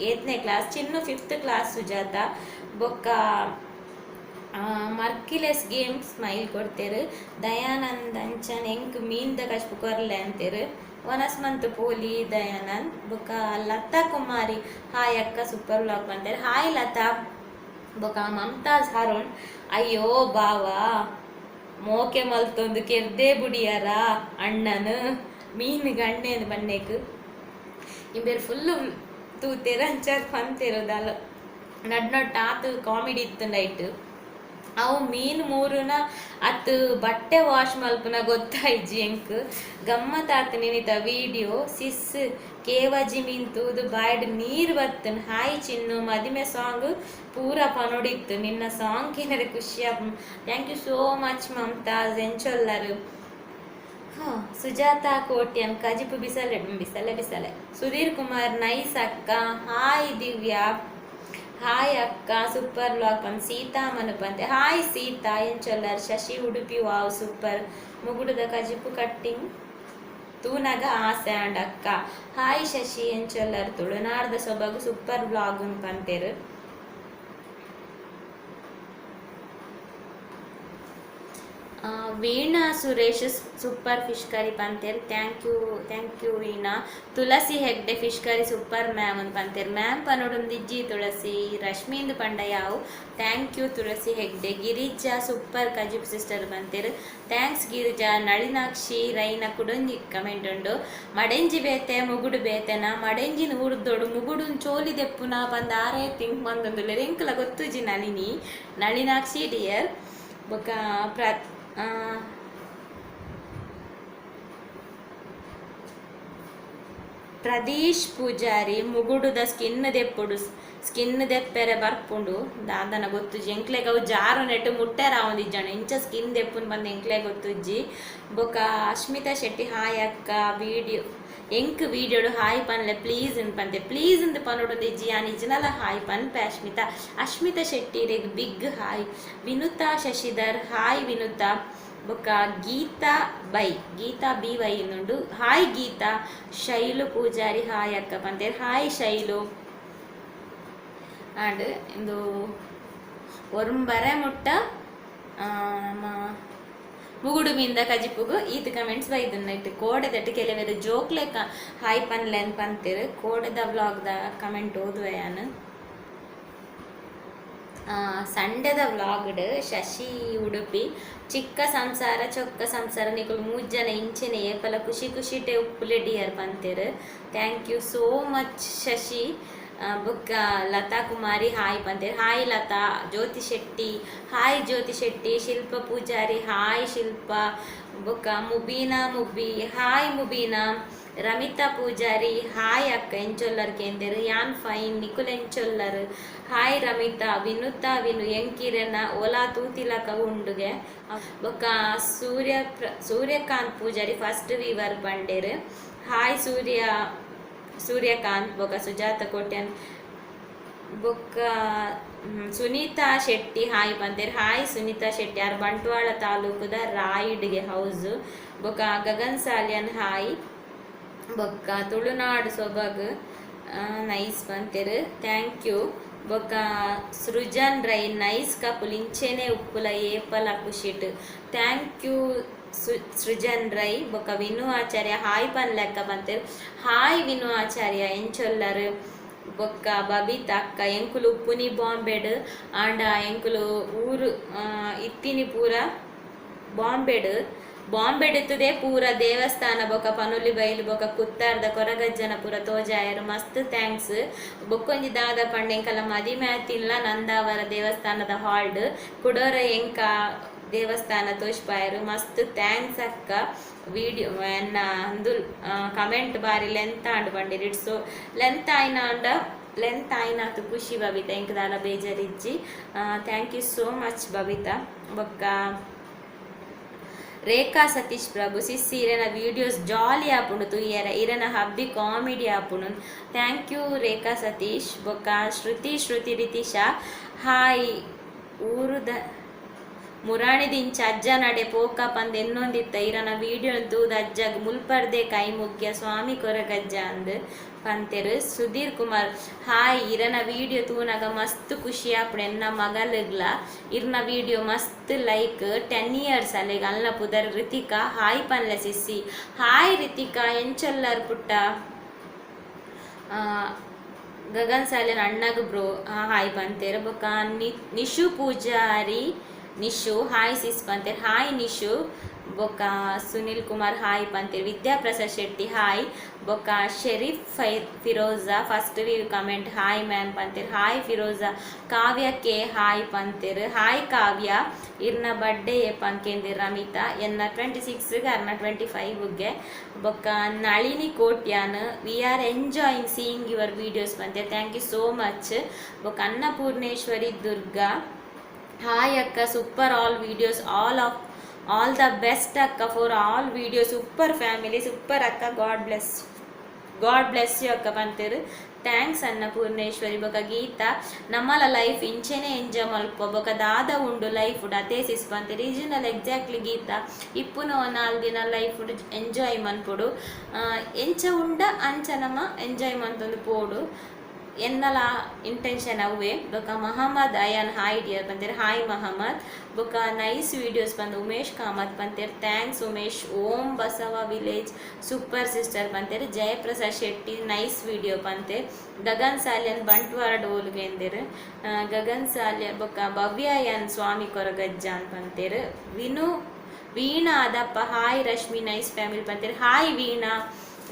ಏತ್ನೇ ಕ್ಲಾಸ್? ಚಿನ್ನು ಫಿಫ್ತ್ ಕ್ಲಾಸ್ ಸುಜಾತ. ಬೊಕ್ಕ ಮರ್ಕಿಲೆಸ್ ಗೇಮ್ ಸ್ಮೈಲ್ ಕೊಡ್ತೇರು. ದಯಾನಂದ್ ಅಂಚನ್, ಎಂಕ್ ಮೀನ್ದ ಕಜ್ಪು ಕೊರ್ಲೆ ಅಂತೇರು. ವನಸ್ ಮಂತ್ ಪೋಲಿ ದಯಾನಂದ್. ಬೊಕ್ಕ ಲತಾ ಕುಮಾರಿ, ಹಾಯ್ ಅಕ್ಕ, ಸೂಪರ್ ವ್ಲಾಗ್ ಅಂತೇರು. ಹಾಯ್ ಲತಾ. ಬೊಕ್ಕ ಮಮತಾಜ್ ಹರುಣ್, ಅಯ್ಯೋ ಬಾವಾ, ಮೋಕೆ ಮಲ್ತೊಂದು ಕೆರ್ದೆ ಬುಡಿಯಾರ ಅಣ್ಣನು ಮೀನ್ ಗಣ್ಣೇನು ಬನ್ನೇಕ್. ಇಂಬೇರು ಫುಲ್ಲು ತೂತೇರು, ಅಂಚಾರ್ ಪಂತೇರು. ದಾಲ ನಡ್ ನಟ್ ಆತು ಕಾಮಿಡಿ ಇತ್ತು ನೈಟ್. ಅವು ಮೀನ್ ಮೂರುನ ಅತ್ ಬಟ್ಟೆ ವಾಶ್ ಮಲ್ಪುನ ಗೊತ್ತಾಯ್ಜಿ ಎಂಕ್, ಗಮ್ಮತ್ ಆತ್ ನಿನಿತ ವಿಡಿಯೋ. ಸಿಸ್, ಕೇವಜಿ ಮೀನ್ ತೂದು ಬಾಯ್ಡ್ ನೀರ್ ಬತ್ತನ್. ಹಾಯ್ ಚಿನ್ನು, ಮದಿಮೆ ಸಾಂಗ್ ಪೂರ ಪನೊಡಿತ್ತು, ನಿನ್ನ ಸಾಂಗ್ ಕೇನರೆ ಖುಷಿ. Thank you so much Mamtaz. ಎಂಚೊಲ್ಲರು? Sujatha Kotian, ಕಜಿಪು ಬಿಸಲೆ ಬಿಸಲೆ ಬಿಸಲೆ. ಸುಧೀರ್ ಕುಮಾರ್, ನೈಸ್ ಅಕ್ಕ. ಹಾಯ್ ದಿವ್ಯಾ. ಹಾಯ್ ಅಕ್ಕ, ಸೂಪರ್ ವ್ಲಾಗ್ ಪಂದ್ ಸೀತಾ ಮನುಪಂತೆ. ಹಾಯ್ ಸೀತಾ, ಎಂಚೊಲ್ಲರ್? ಶಶಿ ಉಡುಪಿ, ವಾವ್ ಸೂಪರ್, ಮುಗುಡುದ ಕಜಿಪು ಕಟ್ಟಿಂಗ್ ತೂನಗ ಆಸೆ ಅಂಡ್ ಅಕ್ಕ. ಹಾಯ್ ಶಶಿ, ಎಂಚೊಲ್ಲರ್? ತುಳುನಾಡ್ದ ಸೊಬಗು, ಸೂಪರ್ ವ್ಲಾಗ್ ಪಂತೇರು. Veena Suresh, super fish curry ಪಂತೇರ್. Thank you, thank you Veena. Tulasi Hegde, fish curry super ma'am ಅಂತ ಪಂತೇರ್. ಮ್ಯಾಮ್ ಪನೊಡೊಂದಿಜ್ಜಿ ತುಳಸಿ, ರಶ್ಮೀಂದ್ ಪಂಡ ಯಾವು. Thank you Tulasi Hegde. Girija, super ಕಜಿಪ್ ಸಿಸ್ಟರ್ ಪಂತೇರ್. Thanks Girija. Nalinakshi Raina ಕುಡೊಂಜಿ ಕಮೆಂಟ್ ಉಂಡು. ಮಡೆಂಜಿ ಬೇತೆ ಮುಗುಡು ಬೇತೆನ? ಮಡೆಂಜಿನ ಉರ್ದೊಡು, ಮುಗುಡುನ್ ಚೋಲಿ ದೆಪ್ಪುನ ಪಂದ್ ಆರೇ ತಿಂಕ್ ಮಂದೊಂದುಲ್ಲೆರ್. ಎಂಕ್ಲ ಗೊತ್ತುಜಿ ನಳಿನಿ, ನಳಿನಾಕ್ಷಿ ಡಿಯರ್. ಬೊಕ ಪ್ರದೀಶ್ ಪೂಜಾರಿ, ಮುಗುಡುದ ಸ್ಕಿನ್ ದೆಪ್ಪುಡು, ಸ್ಕಿನ್ ದೆಪ್ಪೆರೆ ಬರ್ಪುಂಡು ದಾದನ ಗೊತ್ತುಜಿ ಎಂಕ್ಲೆಗ್. ಅವು ಜಾರು ನೆಟ್ಟು ಮುಟ್ಟೆರ ಆವೊಂದಿಜ್ಜಾಂಡ ಇಂಚ ಸ್ಕಿನ್ ದೆಪ್ಪುನ್ ಬಂದು ಎಂಕ್ಲೆ ಗೊತ್ತುಜ್ಜಿ. ಬೊಕ ಅಶ್ಮಿತಾ ಶೆಟ್ಟಿ, ಹಾಯ್ ಅಕ್ಕ, ವಿಡಿಯೋ ಎಂಕ್ ವೀಡಿಯೋಡು ಹಾಯ್ ಪನ್ಲೆ ಪ್ಲೀಸ್ ಇಂದ್ ಪಂತೆ. ಪ್ಲೀಸ್ ಇಂದ್ ಪನೊಡು ಇಜ್ಜಿ, ಯಾನ್ ಇಜ್ಜಿನಲ ಹಾಯ್ ಪನ್ಪೆ. ಅಶ್ಮಿತಾ, ಅಶ್ಮಿತಾ ಶೆಟ್ಟಿರೆಗ್ big hi. Vinutha Shashidhar, hi Vinutha. ಬೊಕ್ಕ ಗೀತಾ ಬೈ, ಗೀತಾ ಬಿ ವೈ ಇಂದುಂಡು, ಹಾಯ್ ಗೀತಾ. ಶೈಲು ಪೂಜಾರಿ, ಹಾಯ್ ಅಕ್ಕ ಪಂತೇರ್. ಹಾಯ್ ಶೈಲು. ಆಂಡ್ ಇಂದು ಒರುಂಬರೆ ಮುಟ್ಟ ನಮ್ಮ ಮುಗುಡು ಮೀನ್ದ ಕಜಿಪುಗು ಈತ್ ಕಮೆಂಟ್ಸ್ ಬೈದನ್ನ ಇಟ್ಟು. ಕೋಡೆದಟ್ಟು ಕೆಲವೆರು ಜೋಕ್ಲೆಕ ಹಾಯ್ ಪನ್ಲೆ ಪಂತೇರು. ಕೋಡೆದ ವ್ಲಾಗ್ದ ಕಮೆಂಟ್ ಓದುವೆ ಯಾನ್. ಸಂಡೆದ ವ್ಲಾಗ್ಡ್ ಶಶಿ ಉಡುಪಿ, ಚಿಕ್ಕ ಸಂಸಾರ ಚೊಕ್ಕ ಸಂಸಾರ, ನಿಕುಲು ಮೂಜ್ ಜನ ಇಂಚೆನೆ ಏಪಲ ಖುಷಿ ಖುಷಿಟೆ ಉಪ್ಪುಲೆ ಡಿಯರ್ ಪಂತೇರು. Thank you so much Shashi. ಬೊಕ್ಕ ಲತಾ ಕುಮಾರಿ ಹಾಯ್ ಪಂತೇರು. Hi Latha. Jyothi Shetty, hi Jyothi Shetty. Shilpa Poojary, hi Shilpa. ಬೊಕ್ಕ ಮುಬೀನಾ ಮುಬಿ, ಹಾಯ್ ಮುಬೀನಾ. ರಮಿತಾ ಪೂಜಾರಿ, ಹಾಯ್ ಅಕ್ಕ, ಎಂಚೊಲ್ಲರ್ ಕೇಂದೇರು. ಯಾನ್ ಫೈನ್, ನಿಕುಲ್ ಎಂಚೊಲ್ಲರ್? ಹಾಯ್ ರಮಿತಾ. ವಿನುತಾ ವಿನು, ಎಂಕಿರೆನ ಓಲಾ ತೂತಿಲಕ ಉಂಡುಗೆ. ಬೊಕ್ಕ ಸೂರ್ಯಕಾಂತ್ ಪೂಜಾರಿ ಫಸ್ಟ್ ವೀವರ್ ಪಂಡೇರು. ಹಾಯ್ ಸೂರ್ಯಕಾಂತ್. ಬೊಕ್ಕ ಸುಜಾತ ಕೋಟ್ಯಾನ್, ಬೊಕ್ಕ ಸುನೀತಾ ಶೆಟ್ಟಿ ಹಾಯ್ ಪಂತೇರ್. ಹಾಯ್ ಸುನೀತಾ ಶೆಟ್ಟಿ, ಆರ್ ಬಂಟ್ವಾಳ ತಾಲೂಕುದ ರಾಯಿಡ್ಗೆ ಹೌಸ್. ಬೊಕ್ಕ ಗಗನ್ ಸಾಲಿಯನ್ ಹಾಯ್. ಬೊಕ್ಕ ತುಳುನಾಡು ಸೊಬಗು ನೈಸ್ ಪಂತೇರು. Thank you. ಬೊಕ್ಕ ಸೃಜನ್ ರೈ, ನೈಸ್ ಕಪಲ್, ಇಂಚೆನೆ ಉಪ್ಪುಲ ಏಪಲ ಖುಷಿಟ್. Thank you Srujan Rai. ಬೊಕ್ಕ ವಿನು ಆಚಾರ್ಯ, ಹಾಯ್ ಪನ್ಲೆಕ್ಕ ಪಂತೇರು. ಹಾಯ್ ವಿನು ಆಚಾರ್ಯ, ಎಂಚೊಲ್ಲರು? ಬೊಕ್ಕ ಬಬಿತಾ ಅಕ್ಕ, ಎಂಕುಲು ಉಪ್ಪುನಿ ಬಾಂಬೆಡ್ ಆಂಡ ಎಂಕುಲು ಊರು ಇತ್ತಿನಿ ಪೂರ ಬಾಂಬೆಡ್. ಬಾಂಬೆಡ್ ಇತ್ತದೇ ಪೂರ ದೇವಸ್ಥಾನ ಬೊಕ್ಕ ಪನುಲಿ ಬೈಲು ಬೊಕ್ಕ ಕುತ್ತಾರ್ದ ಕೊರಗಜ್ಜನ ಪೂರ ತೋಜಾಯರು, ಮಸ್ತ್ thanks. ಬೊಕ್ಕೊಂಜಿ ದಾದ ಪಂಡ, ಎಂಕಲ ಮದಿಮೆ ಆತಿಲ್ಲ ನಂದಾವರ ದೇವಸ್ಥಾನದ ಹಾಲ್ಡ್ ಕುಡೋರ ಎಂಕ ದೇವಸ್ಥಾನ ತೋಜ್ಪಾಯರು, ಮಸ್ತ್ thanks ಅಕ್ಕ. ವಿಡಿಯೋ ಎನ್ನ ಅಂದು ಕಮೆಂಟ್ ಬಾರಿ ಲೆಂತ್ ಆಂಡ್ ಪಂಡಿರ್. It's length ಆಯ್ನ ಅಂಡ ಲೆಂತ್ ಆಯ್ನಾತು ಖುಷಿ ಬಬಿತಾ, ಎಂಕ್ ದಾಲ ಬೇಜಾರಿಜ್ಜಿ. Thank you so much Babita. ಬೊಕ್ಕ ರೇಖಾ ಸತೀಶ್ ಪ್ರಭು, ಸಿಸ್ ಇರೆನ ವೀಡಿಯೋಸ್ ಜಾಲಿ ಆಪುಂಡು ತುಯ್ಯರ, ಇರೆನ ಹಬ್ಬಿ ಕಾಮಿಡಿ ಆಪುಂಡು. Thank you Rekha Satish. ಬೊಕ್ಕ ಶ್ರುತಿ ಶ್ರುತಿ ರಿತಿಶಾ, ಹಾಯ್. ಊರುದ ಮುರಾಣಿ ದಿಂಚ ಅಜ್ಜ ನಡೆ ಪೋಕ ಪಂದ್ ಎನ್ನೊಂದಿತ್ತ, ಇರನ ವೀಡಿಯೋ ತೂದು ಅಜ್ಜಗ್ ಮುಲ್ಪರ್ದೆ ಕೈ ಮುಖ್ಯ ಸ್ವಾಮಿ ಕೊರಗಜ್ಜ ಅಂದ್ ಪಂತೆರು. ಸುಧೀರ್ ಕುಮಾರ್, ಹಾಯ್. ಇರನ ವೀಡಿಯೋ ತೂನಗ ಮಸ್ತ್ ಖುಷಿ ಆಪುಂಡು. ಎನ್ನ ಮಗಲುಗ್ಲ ಇರ್ನ ವೀಡಿಯೋ ಮಸ್ತ್ ಲೈಕ್. 10 ಇಯರ್ಸ್ ಅಲೆಗ್, ಅಲ್ನ ಪುದರ್ ರಿತಿಕಾ. ಹಾಯ್ ಪನ್ಲೆ ಸಿಸ್ಸಿ. ಹಾಯ್ ರಿತಿಕಾ, ಎಂಚೊಲ್ಲರ್ ಪುಟ್ಟ? ಗಗನ್ ಸಾಲಿಯನ್ ಅಣ್ಣಗ್ ಬ್ರೋ ಹಾಯ್ ಪಂತೇರು. ಬೊಕ್ಕ ನಿಶು ಪೂಜಾರಿ, ನಿಶು ಹಾಯ್ ಸಿಸ್ ಪಂತೇರು. ಹಾಯ್ ನಿಶು. ಬೊಕ್ಕ ಸುನಿಲ್ ಕುಮಾರ್ ಹಾಯ್ ಪಂತೇರು. ವಿದ್ಯಾಪ್ರಸಾದ್ ಶೆಟ್ಟಿ ಹಾಯ್. ಬೊಕ್ಕ Sherif Firoza, first view comment, hi ma'am ಪಂತೇರು. Hi Firoza. Kavya K hi ಪಂತೇರು. ಹಾಯ್ ಕಾವ್ಯ. ಇರ್ನ ಬರ್ಡೇ ಏಪ ಕೇಂದಿರ್ ರಮಿತಾ. ಎನ್ನ 26, ಅರ್ನ 25ಗೆ. ಬೊಕ್ಕ Nalini Kotian, "We are enjoying seeing your videos" ಪಂತೆ. Thank you so much. ಬೊಕ್ಕ ಅನ್ನಪೂರ್ಣೇಶ್ವರಿ ದುರ್ಗಾ, ಹಾಯ್ ಅಕ್ಕ, super all videos, all of all the best ಅಕ್ಕ for all video, super family, super ಅಕ್ಕ, God bless, God bless you ಅಕ್ಕ ಪಂತೇರು. Thanks Annapoorneshwari. ಬೊಕ ಗೀತಾ, ನಮ್ಮಲ ಲೈಫ್ ಇಂಚೆನೆ ಎಂಜಾಯ್ ಮಲ್ಪ, ಬೊಕ ದಾದ ಉಂಡು ಲೈಫ್ ಅತೇ ಸಿಸ್ ಪಂತೇರು. Regional exactly Geetha. ಇಪ್ಪುನ 4 ದಿನ ಲೈಫ್ ಎಂಜಾಯ್ ಮನ್ಪೊಡು. ಎಂಚ ಉಂಡ ಅಂಚ ನಮ ಎಂಜಾಯ್ ಮಂತೊಂದು ಪೋಡು, ಎನ್ನಲ ಇಂಟೆನ್ಷನ್ ಅವೇ. ಬೊಕ ಮಹಮ್ಮದ್ ಅಯಾನ್, ಹಾಯ್ ಡಿಯರ್ ಪಂತೇರು. ಹಾಯ್ ಮಹಮ್ಮದ್. ಬೊಕ ನೈಸ್ ವೀಡಿಯೋಸ್ ಬಂದು ಉಮೇಶ್ ಕಾಮತ್ ಪಂತೇರು. Thanks Umesh. Om Basava village, super sister ಪಂತೇರು. ಜಯಪ್ರಸಾದ್ ಶೆಟ್ಟಿ, ನೈಸ್ ವಿಡಿಯೋ ಪಂತೇರು. ಗಗನ್ ಸಾಲಿಯನ್ ಬಂಟ್ವಾಳ ಡೋಲ್ಗೆ ಎಂದೇರು. ಗಗನ್ ಸಾಲಿಯನ್. ಬೊಕ್ಕ ಭವ್ಯ ಎನ್, ಸ್ವಾಮಿ ಕೊರಗಜ್ಜಾನ್ ಪಂತೇರು. ವಿನು ವೀಣಾ ಅದಪ್ಪ, ಹಾಯ್ ರಶ್ಮಿ, ನೈಸ್ ಫ್ಯಾಮಿಲಿ ಪಂತೇರು. Hi Veena.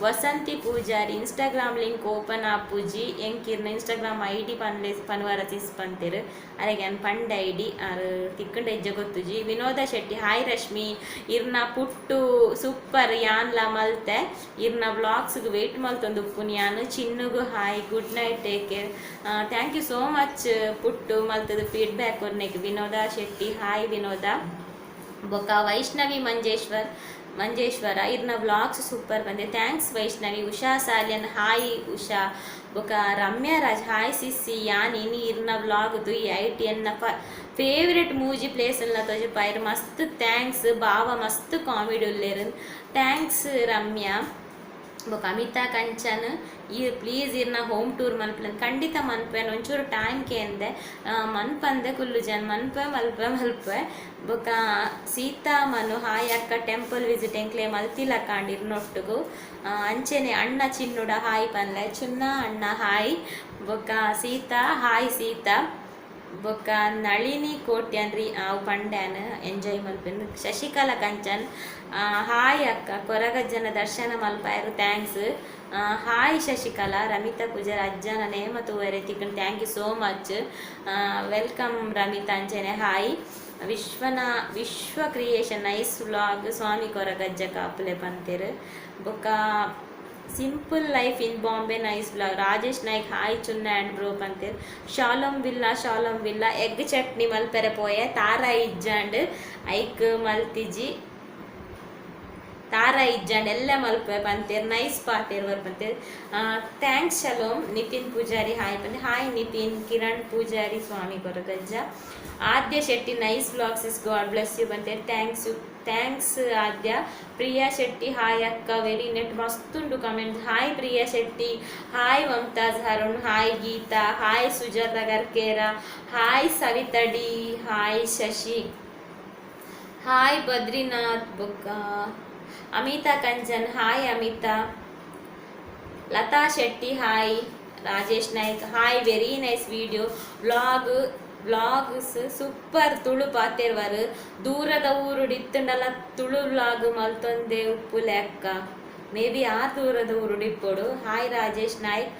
Vasanthi Poojary, Instagram link open ಆಪುಜಿ, ಎಂಕಿರ್ನ ಇನ್ಸ್ಟಾಗ್ರಾಮ್ ಐಡಿ ಪನ್ಲೆ ಪನ್ವರ ಸಿಸ್ ಪಂತೇರು. ಅರೆಗೆ ಅನ್ ಪಂಡ ಐಡಿ ಆರ್ ತಿಕ್ಕಂಡ ಇಜ್ಜ ಗೊತ್ತುಜಿ. ವಿನೋದ ಶೆಟ್ಟಿ, ಹಾಯ್ ರಶ್ಮಿ, ಇರ್ನ ಪುಟ್ಟು ಸೂಪರ್, ಯಾನ್ಲ ಮಲ್ತೆ, ಇರ್ನ ವ್ಲಾಗ್ಸ್ಗೆ ವೇಟ್ ಮಲ್ತೊಂದು ಉಪ್ಪುನಿ ಯಾನು. ಚಿನ್ನುಗು hi, good night, take care. Thank you so much ಪುಟ್ಟು ಮಲ್ತದ ಫೀಡ್ಬ್ಯಾಕ್ ಕೊರ್ನೆಕ್. ವಿನೋದ ಶೆಟ್ಟಿ, ಹಾಯ್ ವಿನೋದ. ಬೊಕ್ಕ ವೈಷ್ಣವಿ ಮಂಜೇಶ್ವರ್, ಮಂಜೇಶ್ವರ ಇರ್ನ ವ್ಲಾಗ್ಸ್ ಸೂಪರ್ ಬಂದೆ. Thanks Vaishnavi. Usha Salian, hi Usha. ಬೊಕ ರಮ್ಯಾ ರಾಜ್, ಹಾಯ್ ಸಿಸ್ಸಿ. ಯಾನ್ ಇನಿ ಇರ್ನ ವ್ಲಾಗ್ ಈ I T ಎನ್ನ ಫೇವ್ರೆಟ್ ಮೂಜಿ ಪ್ಲೇಸ್ ಎಲ್ಲ ತೋಜಪಾಯೆರ್, ಮಸ್ತ್ thanks. ಬಾವ ಮಸ್ತ್ ಕಾಮಿಡಿ ಉಲ್ಲೆರ್. Thanks Ramya. ಬೊಕ ಅಮಿತಾ ಕಂಚನ್, ಈ ಪ್ಲೀಸ್ ಇರ್ನ ಹೋಮ್ ಟೂರ್ ಮಲ್ಪಲೆ. ಖಂಡಿತ ಮನ್ಪೆ, ಒಂಚೂರು ಟೈಮ್ ಕೇಂದೆ ಮನ್ಪಂದೆ ಕುಲ್ಲು ಜನ ಮನ್ಪೆ ಮಲ್ಪೆ ಮಲ್ಪೆ. ಬೊಕ ಸೀತಾ ಮನು, ಹಾಯ್ ಅಕ್ಕ, ಟೆಂಪಲ್ ವಿಸಿಟ್ ಎಂಕ್ಲೆ ಮಲ್ತಿಲ್ಲ ಕಾಂಡಿರ್ನೊಟ್ಟುಗು. ಅಂಚೆನೆ ಅಣ್ಣ ಚಿನ್ನುಡ ಹಾಯ್ ಪನ್ಲೆ. ಚುನ್ನ ಅಣ್ಣ ಹಾಯ್. ಬೊಕ ಸೀತಾ, ಹಾಯ್ ಸೀತಾ. ಬೊಕ ನಳಿನಿ ಕೋಟ್ಯಾನ್ರಿ, ಆವು ಪಂಡ್ಯಾನ್ ಎಂಜಾಯ್ ಮಲ್ಪಿನ. ಶಶಿಕಲಾ ಕಂಚನ್, ಹಾಯ್ ಅಕ್ಕ, ಕೊರಗಜ್ಜನ ದರ್ಶನ ಮಲ್ಪಾಯರು, thanks. Hi Shashikala. Ramita Pujar, ಅಜ್ಜನ ನೇಮ ತೂವರೆ ತಿಕ್ಕಂಡ್, thank you so much. Welcome Ramita. ಅಂಚೆನೆ ಹಾಯ್ ವಿಶ್ವನ ವಿಶ್ವ ಕ್ರಿಯೇಷನ್, ನೈಸ್ ವ್ಲಾಗ್, ಸ್ವಾಮಿ ಕೊರಗಜ್ಜ ಕಾಪುಲೆ ಪಂತೆರ್. ಬೊಕ Simple Life in Bombay, nice vlog. Rajesh Naik, hi Chunna and bro ಪಂತೆರ್. Shalom villa, Shalom villa, egg chutney ಮಲ್ಪೆರೆ ಪೋಯೆ, ತಾರ ಇಜ್ಜಾಂಡ್, ಐಕ್ ಮಲ್ತಿಜಿ. ತಾರ ಇಜ್ಜಾಂಡ್ ಎಲ್ಲ ಮಲ್ಪೆ ಪಂತೇರ್. ನೈಸ್ ಪಾತೇರ್ ವರ್ ಪಂತೇರ್. Thanks shalom. Nitin Poojary hi ಪಂತೆ. Hi Nitin. Kiran Poojary, Swami Koragajja. Aadya Shetty, nice vlogs sis, God bless you ಬಂತೇರ್. Thanks you, thanks Aadya. Priya Shetty, hi ಅಕ್ಕ, ವೆರಿ ನೆಟ್ ಮಸ್ತುಂಡು comment. Hi Priya Shetty, hi Mumtaz Harun, hi Geetha, hi Sujatha Garkera, hi Savitha D, hi Shashi, hi Badrinath. ಬೊಕ್ಕ Amitha Kanchan, hi Amitha. Latha Shetty, hi. Rajesh Naik, hi, very nice video, vlogs super. Tulu ಪಾತೆರ್ವರು, ದೂರದ ಊರುಡು ಇತ್ತುಂಡಲ ತುಳು ವ್ಲಾಗ್ ಮಲ್ತೊಂದೆ ಉಪ್ಪುಲೆ ಅಕ್ಕ. ಮೇ ಬಿ ಆ ದೂರದ ಊರುಡು ಇಪ್ಪೊಡು. ಹಾಯ್ ರಾಜೇಶ್ ನಾಯ್ಕ್.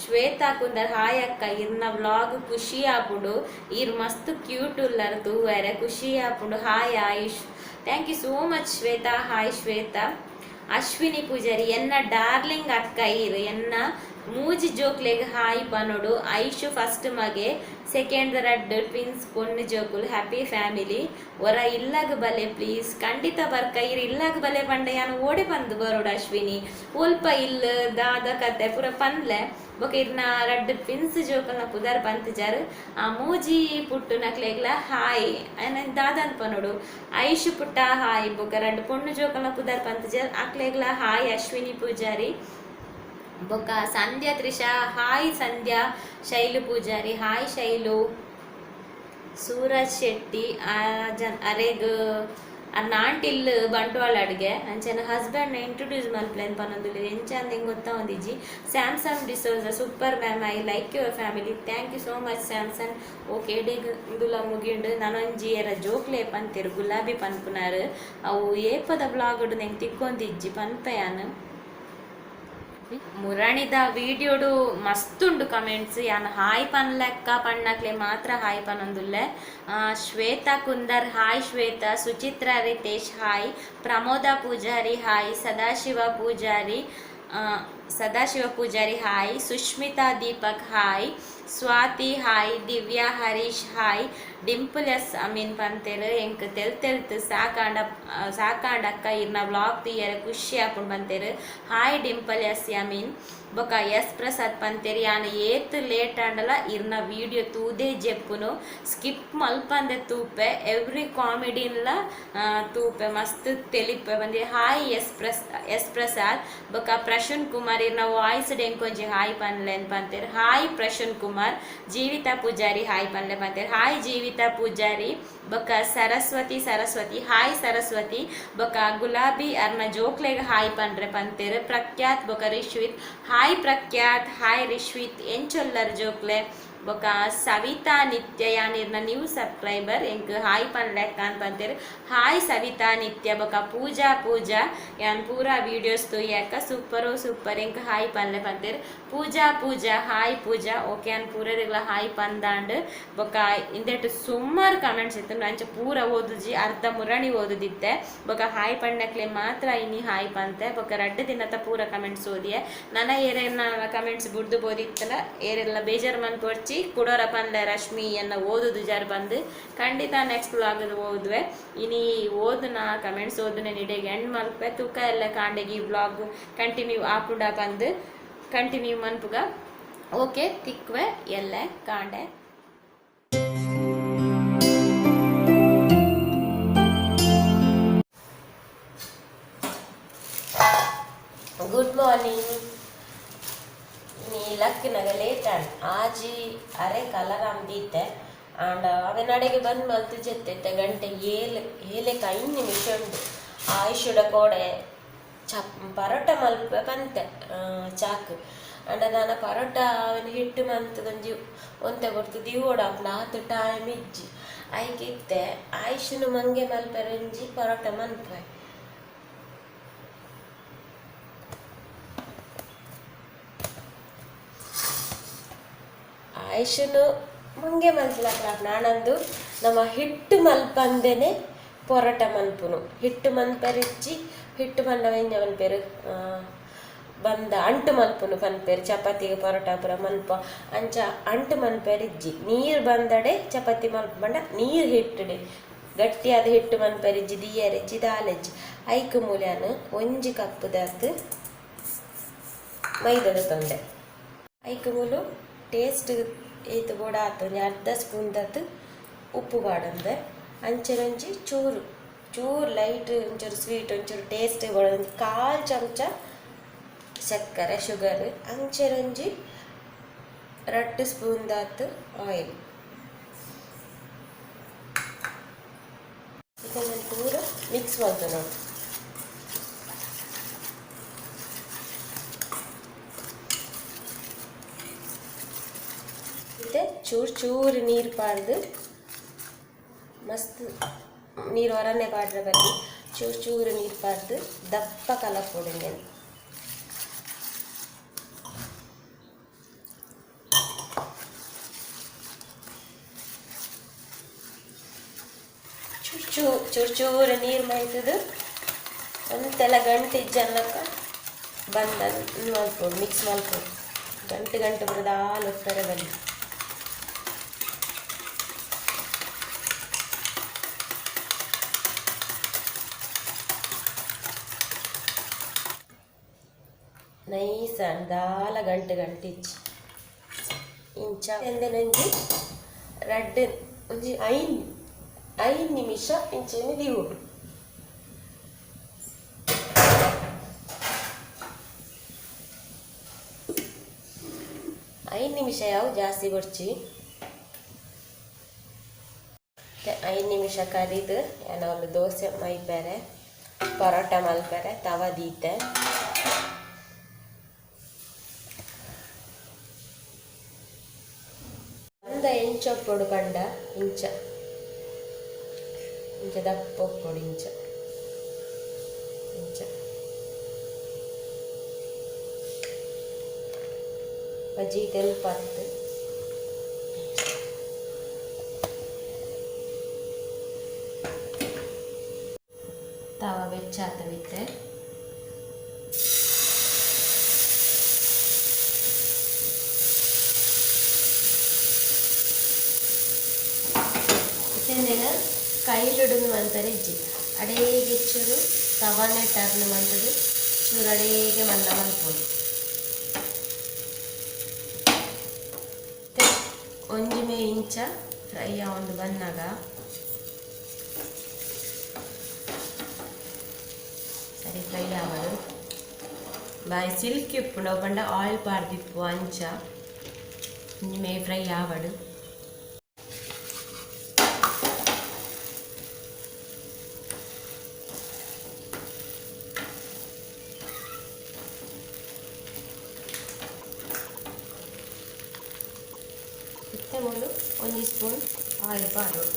ಶ್ವೇತಾ ಕುಂದರ್, ಹಾಯ್ ಅಕ್ಕ, ಇರ್ನ ವ್ಲಾಗ್ ಖುಷಿ ಆಪುಂಡು, ಇರ್ ಮಸ್ತ್ ಕ್ಯೂಟ್ ಉಲ್ಲರ್, ತೂವರೆ ಖುಷಿ ಆಪುಂಡು. Hi AYUSH. Thank you so much Shweta. Hi Shweta. Ashwini Poojary, ಎನ್ನ ಡಾರ್ಲಿಂಗ್ ಅಕ್ಕ ಇರು, ಎನ್ನ ಮೂಜಿ ಜೋಕ್ಲೆಗ್ ಹಾಯ್ ಪನೊಡು. ಐಶು ಫಸ್ಟ್ ಮಗೆ, ಸೆಕೆಂಡ್ ರಡ್ಡ್ ಟ್ವಿನ್ಸ್ ಪೊಣ್ಣು ಜೋಕುಲು. Happy family. ಒರ ಇಲ್ಲಗ್ ಬಲೆ ಪ್ಲೀಸ್. ಖಂಡಿತ ಬರ್ಕ. ಇರ್ ಇಲ್ಲಗ್ ಬಲೆ ಪಂಡ ಯಾನ್ ಓಡೆ ಪಂದ್ ಬರೋಡು ಅಶ್ವಿನಿ? ಒಲ್ಪ ಇಲ್ಲ್ ದಾದ ಕತೆ ಪೂರ ಪನ್ಲೆ. ಬೊಕ ಇರ್ನ ರಡ್ಡ್ ಟ್ವಿನ್ಸ್ ಜೋಕುಲ್ನ ಪುದರ್ ಪಂತಿಜಾರ್. ಆ ಮೂಜಿ ಪುಟ್ಟು ನಕ್ಲೆಗ್ಲ ಹಾಯ್ ದಾದಂತ ಪನೊಡು? ಐಶು ಪುಟ್ಟ ಹಾಯ್. ಬೊಕ ರಡ್ಡ್ ಪೊಣ್ಣು ಜೋಕುಲ್ನ ಪುದರ್ ಪಂತಿಜಾರ್, ಅಕ್ಲೆಗ್ಲ ಹಾಯ್ ಅಶ್ವಿನಿ ಪೂಜಾರಿ. ಬೊಕ ಸಂಧ್ಯಾ ತ್ರಿಷಾ, ಹಾಯ್ ಸಂಧ್ಯಾ. ಶೈಲು ಪೂಜಾರಿ, ಹಾಯ್ ಶೈಲು. ಸೂರಜ್ ಶೆಟ್ಟಿ, ಜನ್ ಅರೆಗ್ ನಾಂಟಿಲ್ ಬಂಟ್ವಾಳ ಅಡ್ಗೆ. ಅಂಚೆನ ಹಸ್ಬೆಂಡ್ ಇಂಟ್ರೊಡ್ಯೂಸ್ ಮಲ್ಪ್ಲೇನ್ ಪನೊಂದುಲ್ಲೆರ್, ಎಂಚ ಅಂದ್ ಎಂಕ್ ಗೊತ್ತಾ ಒಂದಿಜ್ಜಿ. Samson D'Souza, super ma'am, I like your family. Thank you so much Samson. Okay, ಎಡೆಗ್ ಇಂದುಲ ಮುಗಿಂಡು. ನನೊಂಜಿ ಏರ ಜೋಕ್ಲೆ ಪಂತೆರ್, ಗುಲಾಬಿ ಪನ್ಪುನಾರ್. ಅವು ಏಪದ ವ್ಲಾಗ್ ಎಂಕ್ ತಿಕ್ಕೊಂದಿಜ್ಜಿ, ಪನ್ಪೆ ಯಾನ್. ಮುರಣಿದ ವೀಡಿಯೋಡು ಮಸ್ತುಂಡು ಕಮೆಂಟ್ಸ್. ಯಾನ್ ಹಾಯ್ ಪನ್ಲೆಕ್ಕ ಪಣ್ಣಕ್ಲೆ ಮಾತ್ರ ಹಾಯ್ ಪನೊಂದುಲ್ಲೆ. Shwetha Kunder, hi Shwetha. Suchitra Ritesh, hi. Pramoda Poojary, hi. Sadashiva Poojary, Sadashiva Poojary hi. Sushmitha Deepak, hi. Swathi, hi. Divya Harish, hi. Dimple S Amin ಪಂತೆರ್, ಎಂಕ್ ತೆಲ್ ತೆಲ್ತ್ ಸಾಕಾಂಡ ಸಾಕಾಂಡಕ್ಕ, ಇರ್ನ ವ್ಲಾಗ್ ತೂಯರೆ ಖುಷಿ ಆಪುಂಡು ಪಂತೆರ್. Hi Dimple S Amin. ಬೊಕ ಎಸ್ ಪ್ರಸಾದ್ ಪಂತೆರ್, ಯಾನ್ ಏತ್ ಲೇಟ್ ಆಂಡಲ ಇರ್ನ ವಿಡಿಯೋ ತೂದೇ ಜೆಪ್ಪುನು, ಸ್ಕಿಪ್ ಮಲ್ಪಂದೆ ತೂಪೆ, ಎವ್ರಿ ಕಾಮಿಡಿನ್ಲ ತೂಪೆ, ಮಸ್ತ್ ತೆಲಿಪೆ ಬಂದಿ. Hi S Prasad. ಬೊಕ ಪ್ರಶುನ್ ಕುಮಾರ್, ಇರ್ನ ವಾಯ್ಸ್ ಎಂಕೊಂಜಿ ಹಾಯ್ ಪನ್ಲೆ ಪಂತೆರ್. ಹಾಯ್ ಪ್ರಶುನ್ ಕುಮಾರ್. ಜೀವಿತಾ ಪೂಜಾರಿ ಹಾಯ್ ಪನ್ಲೆ ಪಂತೆರ್. ಹಾಯ್ ಜೀವಿತಾ ಪೂಜಾರಿ. ಬೊಕ ಸರಸ್ವತಿ ಸರಸ್ವತಿ, ಹಾಯ್ ಸರಸ್ವತಿ. ಬೊಕ ಗುಲಾಬಿ ಅರ್ನ ಜೋಕ್ಲೆಗ್ ಹಾಯ್ ಪನ್ರೆ ಪಂತೆರ್. ಪ್ರಖ್ಯಾತ್ ಬೊಕ ರಿಶ್ವಿತ್, ಹಾಯ್ ಪ್ರಖ್ಯಾತ್, ಹಾಯ್ ರಿಶ್ವಿತ್. ಎಂಚೊಲ್ಲರ್ ಜೋಕ್ಲೆ? ಬೊಕ ಸವಿತಾ ನಿತ್ಯ, ಯಾನಿರ್ನ ನ್ಯೂ ಸಬ್ಸ್ಕ್ರೈಬರ್, ಎಂಕ್ ಹಾಯ್ ಪನ್ಲೆಕ್ಕ ಅಂತ ಪಂತೆರ್. ಹಾಯ್ ಸವಿತಾ ನಿತ್ಯ. ಬೊಕ ಪೂಜಾ ಪೂಜಾ, ಯಾನ್ ಪೂರಾ ವೀಡಿಯೋಸ್ ತೂಯಕ್ಕ, ಸೂಪರು ಸೂಪರ್, ಎಂಕ್ ಹಾಯ್ ಪನ್ಲೆ ಪಂತೆರ್. ಪೂಜಾ ಪೂಜಾ, ಹಾಯ್ ಪೂಜಾ. ಓಕೆ, ಯಾನ್ ಪೂರೆರೆಗ್ಲ ಹಾಯ್ ಪಂದಾಂಡ್. ಬೊಕ ಇಂದೆಟ್ ಸುಮಾರು ಕಮೆಂಟ್ಸ್ ಇತ್ತು, ಅಂಚ ಪೂರ ಓದುಜಿ, ಅರ್ಧ ಮುರಣಿ ಓದುದಿತ್ತೆ. ಬೊಕ ಹಾಯ್ ಪಣ್ಣಕ್ಲೆ ಮಾತ್ರ ಇನಿ ಹಾಯ್ ಪಂತೆ. ಬೊಕ ರಡ್ಡ್ ದಿನತ ಪೂರ ಕಮೆಂಟ್ಸ್ ಓದಿಯೆ. ನನ ಏರೆನ್ನ ಕಮೆಂಟ್ಸ್ ಬುಡ್ದು ಬೋದಿತ್ತಲ, ಏರೆಲ್ಲ ಬೇಜಾರ್ ಮನ್ಪೊಡ್ಚಿ. ಇಜ್ಜಿ ಕುಡೋರ ಪನ್ಲೆ ರಶ್ಮಿ ಎನ್ನ ಓದುದು ಜಾರು ಬಂದು ಖಂಡಿತ ನೆಕ್ಸ್ಟ್ ವ್ಲಾಗ್ ಓದುವೆ ಇನಿ ಓದುನ ಕಮೆಂಟ್ಸ್ ಓದುನ ನಿಡೆಗೆ ಎಂಡ್ ಮಲ್ಪೆ ತೂಕ ಎಲ್ಲ ಕಾಂಡೆಗೆ ಈ ವ್ಲಾಗ್ ಕಂಟಿನ್ಯೂ ಆಪುಂಡ ಬಂದು ಕಂಟಿನ್ಯೂ ಮನ್ಪುಗ ಓಕೆ ತಿಕ್ವೆ ಎಲ್ಲ ಕಾಂಡೆ. Good morning. ನೀ ಲಕ್ಕಿನಾಗ ಲೇಟ್ ಆಂಡ್ ಆಜಿ ಅರೆ ಕಲರಾಮ್ ದೀತೆ ಆಂಡ ಅವೆ ನಡೆಗೆ ಬಂದ್ ಮಲ್ತು ಜೆತ್ತೆ ಗಂಟೆ ಏಳು ಏಳಕ್ಕೆ 5 ನಿಮಿಷ ಉಂಡು. ಆಯುಷುಡ ಕೋಡೆ ಚಪ್ ಪರೋಟ ಮಲ್ಪೆ ಪಂತೆ ಚಾಕ್ ಅಂಡ ನಾನ ಪರೋಟ ಅವನ ಹಿಟ್ಟು ಮಂತದೊಂಜಿ ಒಂತೆ ಕೊಡ್ತು ದಿವೋಡ ಆತು ಟೈಮ್ ಇಜ್ಜಿ. ಐಕ್ ಇತ್ತೆ ಆಯುಷುನು ಮಂಗೆ ಮಲ್ಪೆರೆ ಒಂಜಿ ಪರೋಟ ಮನ್ಪೆ. ಆಯುಷನು ಮಂಗೆ ಮಲ್ಪಲಕ್ಕ ನಾನಂದು ನಮ್ಮ ಹಿಟ್ಟು ಮಲ್ಪಂದೇನೆ ಪೊರೋಟ ಮನ್ಪುನು. ಹಿಟ್ಟು ಮನ್ಪೆರಿಜ್ಜಿ ಹಿಟ್ಟು ಮನ್ನ ಎಂಜ ಮನ್ಪೆರು ಬಂದ ಅಂಟು ಮಲ್ಪುನು ಪನ್ಪೆರು. ಚಪಾತಿಗೆ ಪರೋಟ ಪೂರ ಮನ್ಪ ಅಂಚ ಅಂಟು ಮನ್ಪೆರಿಜ್ಜಿ. ನೀರು ಬಂದಡೆ ಚಪಾತಿ ಮನ್ಪಂಡ ನೀರು ಹಿಟ್ಟುಡೆ ಗಟ್ಟಿಯಾದ ಹಿಟ್ಟು ಮನ್ಪೆರಿಜ್ಜಿ ದಿಯರೆಜ್ಜಿ ದಾಲೆಜ್ಜಿ. ಐಕ್ ಮೂಲ್ಯಾನು ಒಂಜಿ ಕಪ್ಪುದಾತ್ ಮೈದದ ತೊಂದೆ. ಐಕ್ ಮೂಲು ಟೇಸ್ಟ್ ಏತ್ ಬೋಡ ಆತು ಒಂಜಿ ಅರ್ಧ ಸ್ಪೂನ್ ದಾತ್ ಉಪ್ಪು ಪಾಡಂದೆ. ಅಂಚೆನೊಂಜಿ ಚೂರು ಚೂರು ಲೈಟ್ ಒಂಚೂರು ಸ್ವೀಟ್ ಒಂಚೂರು ಟೇಸ್ಟ್ ಬೋಡ ಒಂಜಿ ಕಾಲು ಚಮಚ ಸಕ್ಕರೆ ಶುಗರ್. ಅಂಚೆನೊಂಜಿ 2 ಸ್ಪೂನ್ ದಾತ್ ಆಯಿಲ್. ಇದನ್ನು ಪೂರ ಮಿಕ್ಸ್ ಮಲ್ತೊನೊಡು. ಇತ್ತೆ ಚೂರು ಚೂರು ನೀರು ಪಾಡ್ದು, ಮಸ್ತ್ ನೀರು ಹೊರನೆ ಪಾಡ್ರೆ ಬಲ್ಲಿ, ಚೂರು ಚೂರು ನೀರು ಪಾಡ್ದು ದಪ್ಪ ಕಲಪೊಡು ಇಂದೆನ್. ಚೂರು ಚೂರು ಚೂರು ಚೂರು ನೀರು ಮೈತದು ಒಂತೆಲ್ಲ ಗಂಟು ಇಜ್ಜನ್ನಕ್ಕ ಬಂದ ಮಲ್ಪೊಡು, ಮಿಕ್ಸ್ ಮಲ್ಪೊಡು. ಗಂಟು ಗಂಟು ಬರೋದಾಲ್ ಉಪ್ಪರೆ ಬಲ್ಲಿ. ನೈಸ್ ದಾಲ ಗಂಟು ಗಂಟು ಇಜ್ಜಿ. ಇಂಚ ಎಂದೆನೊಂಜಿ ರಡ್ಡ್ ಒಂಜಿ ಐನ್ 5 ನಿಮಿಷ ಇಂಚೆನೆ ದೀವೊಡು. 5 ನಿಮಿಷ ಯಾವ ಜಾಸ್ತಿ ಬೊಡ್ಚಿ. 5 ನಿಮಿಷ ಕರಿದು ಏನೋ ಒಂದು ದೋಸೆ ಮೈಪೆರೆ ಪರೋಟ ಮಲ್ಪೆರೆ ತವ ದೀತೆ. ಅಂದ ಎಂಚ ಉಪ್ಪೊಡು ಪಂಡ ಇಂಚ ಇಂಚ ದಪ್ಪ ಉಪ್ಪೊಡು, ಇಂಚ ಇಂಚ. ಬಜ್ಜಿ ತೆಲ್ಪತ್ತು. ತವ ಬೆಚ್ಚಾತ ಬಿತ್ತೆ. ಇತ್ತೆಂದೇನ ಕೈಲಿಡುದು ಮನ್ಪೆರೆ ಇಜ್ಜಿ. ಅಡೇಗೆ ಚೂರು ತವಾನೆ ಟರ್ನ್ ಮಂತುದು ಚೂರು ಅಡೇಗೆ ಮಲ್ಲ ಮಲ್ಪೊಡು. ಇತ್ತೆ ಒಂಜಿ ಮೇ ಇಂಚ ಫ್ರೈ ಆವೊಂದು ಬನ್ನಗ ಸರಿ ಫ್ರೈ ಆವಡು. ಬಾಯಿ ಸಿಲ್ಕಿ ಉಪ್ಪುಂಡು ಪಂಡ ಆಯಿಲ್ ಪಾಡ್ದಿಪ್ಪು. ಅಂಚ ಒಂಜಿ ಮೇ ಫ್ರೈ ಆವಡು. ಇತ್ತೆ ಮೂಲು ಒಂಜಿ ಸ್ಪೂನ್ ಆಯಿಲ್ ಪಾಡೊಡು.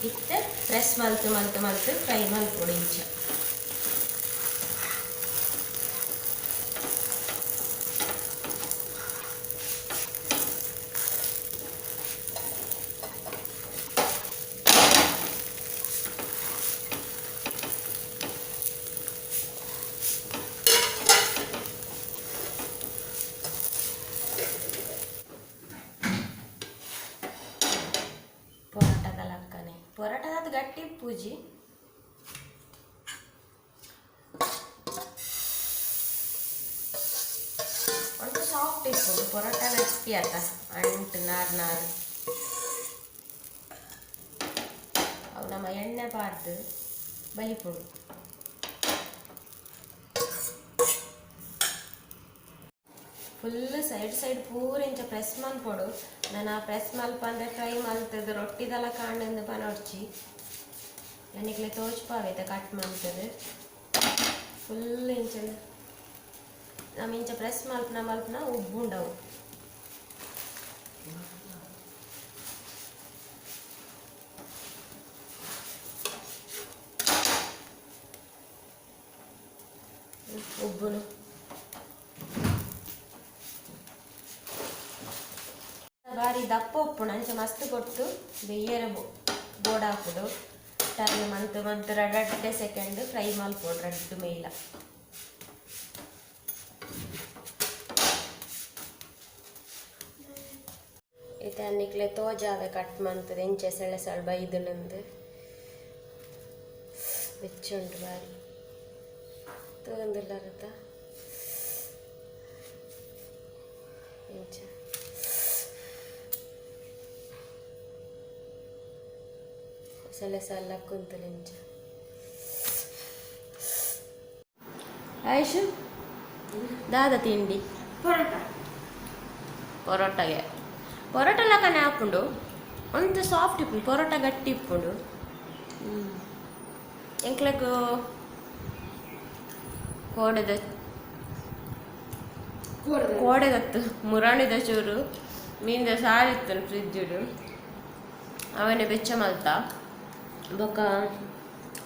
ಇತ್ತೆ ಪ್ರೆಸ್ ಮಲ್ತು ಮಲ್ತು ಮಲ್ತು ಫ್ರೈ ಮಲ್ಪೊಡು ಇಂಚ. ಗಟ್ಟಿ ಪೂಜಿ ಒಂಟು ಸಾಫ್ಟ್ ಇಪ್ಪುಂಡು ಪರೋಟ ಗಟ್ಟಿ ಆತ ಅಂಟು ನಾರು ನಾರು. ಅವು ನಮ್ಮ ಎಣ್ಣೆ ಪಾಡ್ದು ಬಲಿಪುಡು. ಫುಲ್ ಸೈಡ್ ಸೈಡ್ ಪೂರ ಇಂಚ ಪ್ರೆಸ್ ಮಲ್ಪೊಡು. ನಾನು ಆ ಪ್ರೆಸ್ ಮಲ್ಪಂದೆ ಫ್ರೈ ಮಲ್ತದ ರೊಟ್ಟಿದೆಲ್ಲ ಕಾಂಡಂದು ಪನೊಡ್ಚಿ ನನಗ್ಲೆ ತೋಚ್ಪಾವೈತೆ ಕಟ್ ಮಲ್ತದ ಫುಲ್ ಇಂಚ ನಮ್ಮ ಇಂಚ ಪ್ರೆಸ್ ಮಲ್ಪನ ಮಲ್ಪನ ಉಬ್ಬುಂಡವು. ಉಬ್ಬುನು ಬಾರಿ ದಪ್ಪ ಉಪ್ಪುಂಡು ಅಂಚ ಮಸ್ತ್ ಕೊಟ್ಟು ಬೆಯ್ಯರ ಬೋಡಾಪುಡು ಟರ್ನ್ ಮಂತ್ ಮಂತ್ ರಡ್ಡೆ ಸೆಕೆಂಡ್ ಫ್ರೈ ಮಲ್ಪೊಡು ರಡ್ಡು ಮೇಲ. ಇತ್ತೆ ಅನ್ನಿಕ್ಲೆ ತೋಜಾವೆ ಕಟ್ ಮಂತದ ಎಂಚೆ ಸೆಳೆ ಸೆಳೆ ಬೈದುನಂದು ಬೆಚ್ಚುಂಟು ಬಾರಿ ತೂಂದುಲ್ಲರತ ಎಂಚ ಸೆಳೆ ಸೆಲ್ಲ ಕುಂತುಲಿಂಚ. ಆಯುಷ್ ದಾದ ತಿಂಡಿ ಪರೋಟ. ಪರೋಟಗೆ ಪರೋಟ ಲಕನೆ ಹಾಪುಂಡು ಒಂತೆ ಸಾಫ್ಟ್ ಇಪ್ಪುಂಡು ಪರೋಟ ಗಟ್ಟಿ ಇಪ್ಪುಂಡು. ಎಂಕ್ಲೆಗ್ ಕೋಡೆದ ಕೋಡೆದತ್ತು ಮುರಾಣಿದ ಚೂರು ಮೀನ್ದ ಸಾರಿತ್ತು ಫ್ರಿಜ್ಡ್ ಅವನೇ ಬೆಚ್ಚ ಮಲ್ತ ಬೊಕ್ಕ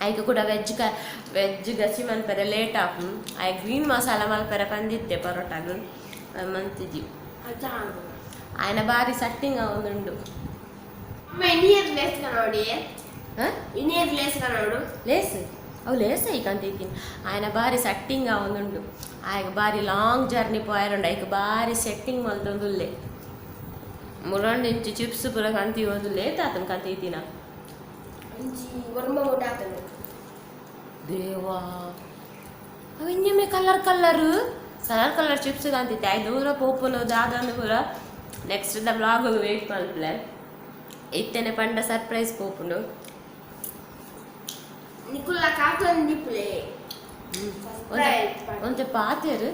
ಐಕ್ ಕೂಡ ವೆಜ್ ಕ ವೆಜ್ ಗಸಿ ಮನ್ಪೆರೆ ಲೇಟ್ ಆಪು ಆಯ್ ಗ್ರೀನ್ ಮಸಾಲ ಮಲ್ಪೆರೆ ಪಂದಿತ್ತೆ ಪರೋಟಾಗು ಮಂತಿಜಿ. ఆయన ಬಾರಿ ಸಟ್ಟಿಂಗ್ ಉಂಡು. ಲೇಸ್ ಅವು ಲೇಸ್ ಐಕಂತ ఆయన ಬಾರಿ ಸಟ್ಟಿಂಗ್ ಉಂಡು. ಆಯ್ಗ ಬಾರಿ ಲಾಂಗ್ ಜರ್ನಿ ಪೋಯರುಂಡು ಐಕ್ ಬಾರಿ ಸೆಟ್ಟಿಂಗ್ ಮಲ್ತೊಂದುಲ್ಲೆ ಮುರಂಡು ಇಂಚು ಚಿಪ್ಸ್ ಪೂರ ಕಂತಿ ಒಂದುಲ್ಲೆ ತಾತನ್ ಕಂತೀತಿನ ದೇವಾ ಅವು ಇಂಜಮೆ colour colour colour colour chips ಕಾಂತಿತ್ತೆ ಆಯ್ ದೂರ ಪೋಪುನು ದಾದಂದು ಪೂರ ನೆಕ್ಸ್ಟ್ the blog wait ಮಲ್ಪಲೆ ಇತ್ತೇನೆ ಪಂಡ ಸರ್ಪ್ರೈಸ್ ಪೋಪುಂಡು. ನಿಕುಲ್ಲ ಕಾತೊಂದಿಪ್ಪುಲೆ ಒಂತೆ ಪಾತೆರ್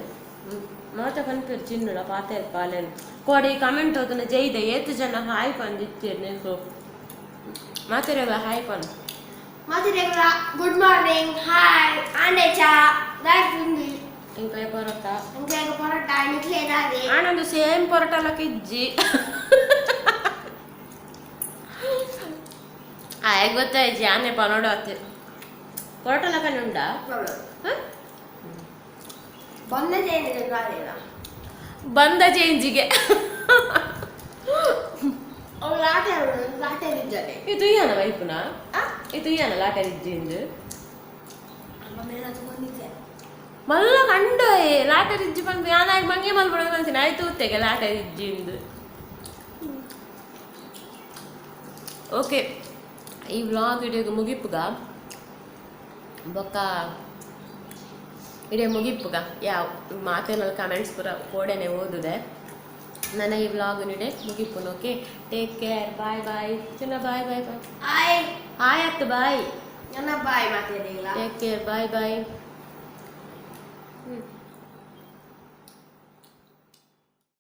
ಮಾತ ಪನ್ಪೇರು ಚಿನ್ನುಲ ಪಾತೆರ್ ಪಾಲೆನ್ ಕೋಡಿ ಕಮೆಂಟ್ ಹೋದನ ಜೈದ ಏತು ಜನ ಹಾಯ್ ಪಂದಿತ್ತೀರ್ ನಿಲ್ಕು ಮಾತೆರೆಗಳ ಹಾಯ್ ಪನ್ ಮಾತೆರೆಗಳ ಗುಡ್ ಮಾರ್ನಿಂಗ್ ಹಾಯ್ ಆಂಡೆ ಚಾ ದಾಯ್ತುಂದಿ ಇಂಕಲೆ ಪರೋಟ ಇಂಕಲೆ ಪರೋಟ ನಿಕ್ಲೆ ದಾದೆ ಆನಂದು ಸೇಮ್ ಪರೋಟ ಲಕ ಇಜ್ಜಿ ಆಯ್ ಗೊತ್ತಾಯ್ಜಿ ಆನೆ ಪನೋಡು ಅತ್ತೆ ಪರೋಟ ಲಕನೆ ಉಂಡಾ ಬಂದ ಚೇಂಜ್ ಗಾದೇನ ಬಂದ ಚೇಂಜಿಗೆ ಅವಳು ಲಾಟೆ ಲಾಟೆ ಇದ್ದಾನೆ. ಇದು ಇಯಾನ ವೈಪುನ ಇದು ಇಯಾನ ಲಾಟೆ ಇಜ್ಜಿಂದು ಮಲ್ಲ ಕಂಡು ಲಾಟೆ ರಿಜ್ಜಿ ಬಂದು ಯಾನಾಗ ಮಂಗೆ ಮಲ್ಪಡೋದು ಮನ್ಸಿನ ಆಯ್ತು ಉತ್ತೆಗೆ ಲಾಟೆ ರಿಜ್ಜಿಂದು. ಓಕೆ ಈ ವ್ಲಾಗ್ ಇಡಿಯೋಗ ಮುಗಿಪುಗ ಬೊಕ್ಕ ಇಡೀ ಮುಗಿಪುಗ ಯಾವ ಮಾತೇನಲ್ಲಿ ಕಮೆಂಟ್ಸ್ ಪೂರ ಕೋಡೆನೆ ಓದುದೆ ನನ್ನ ಈ ವ್ಲಾಗ್ ನಿಡೆ ಮುಗಿಪುನು. Okay take care bye bye ಚಿನ್ನ bye bye bye hi hi ಅತ್ತು ಬಾಯ್ ನನ್ನ ಬಾಯ್ ಮಾತಾಡಿಲ್ಲ. Take care bye boy.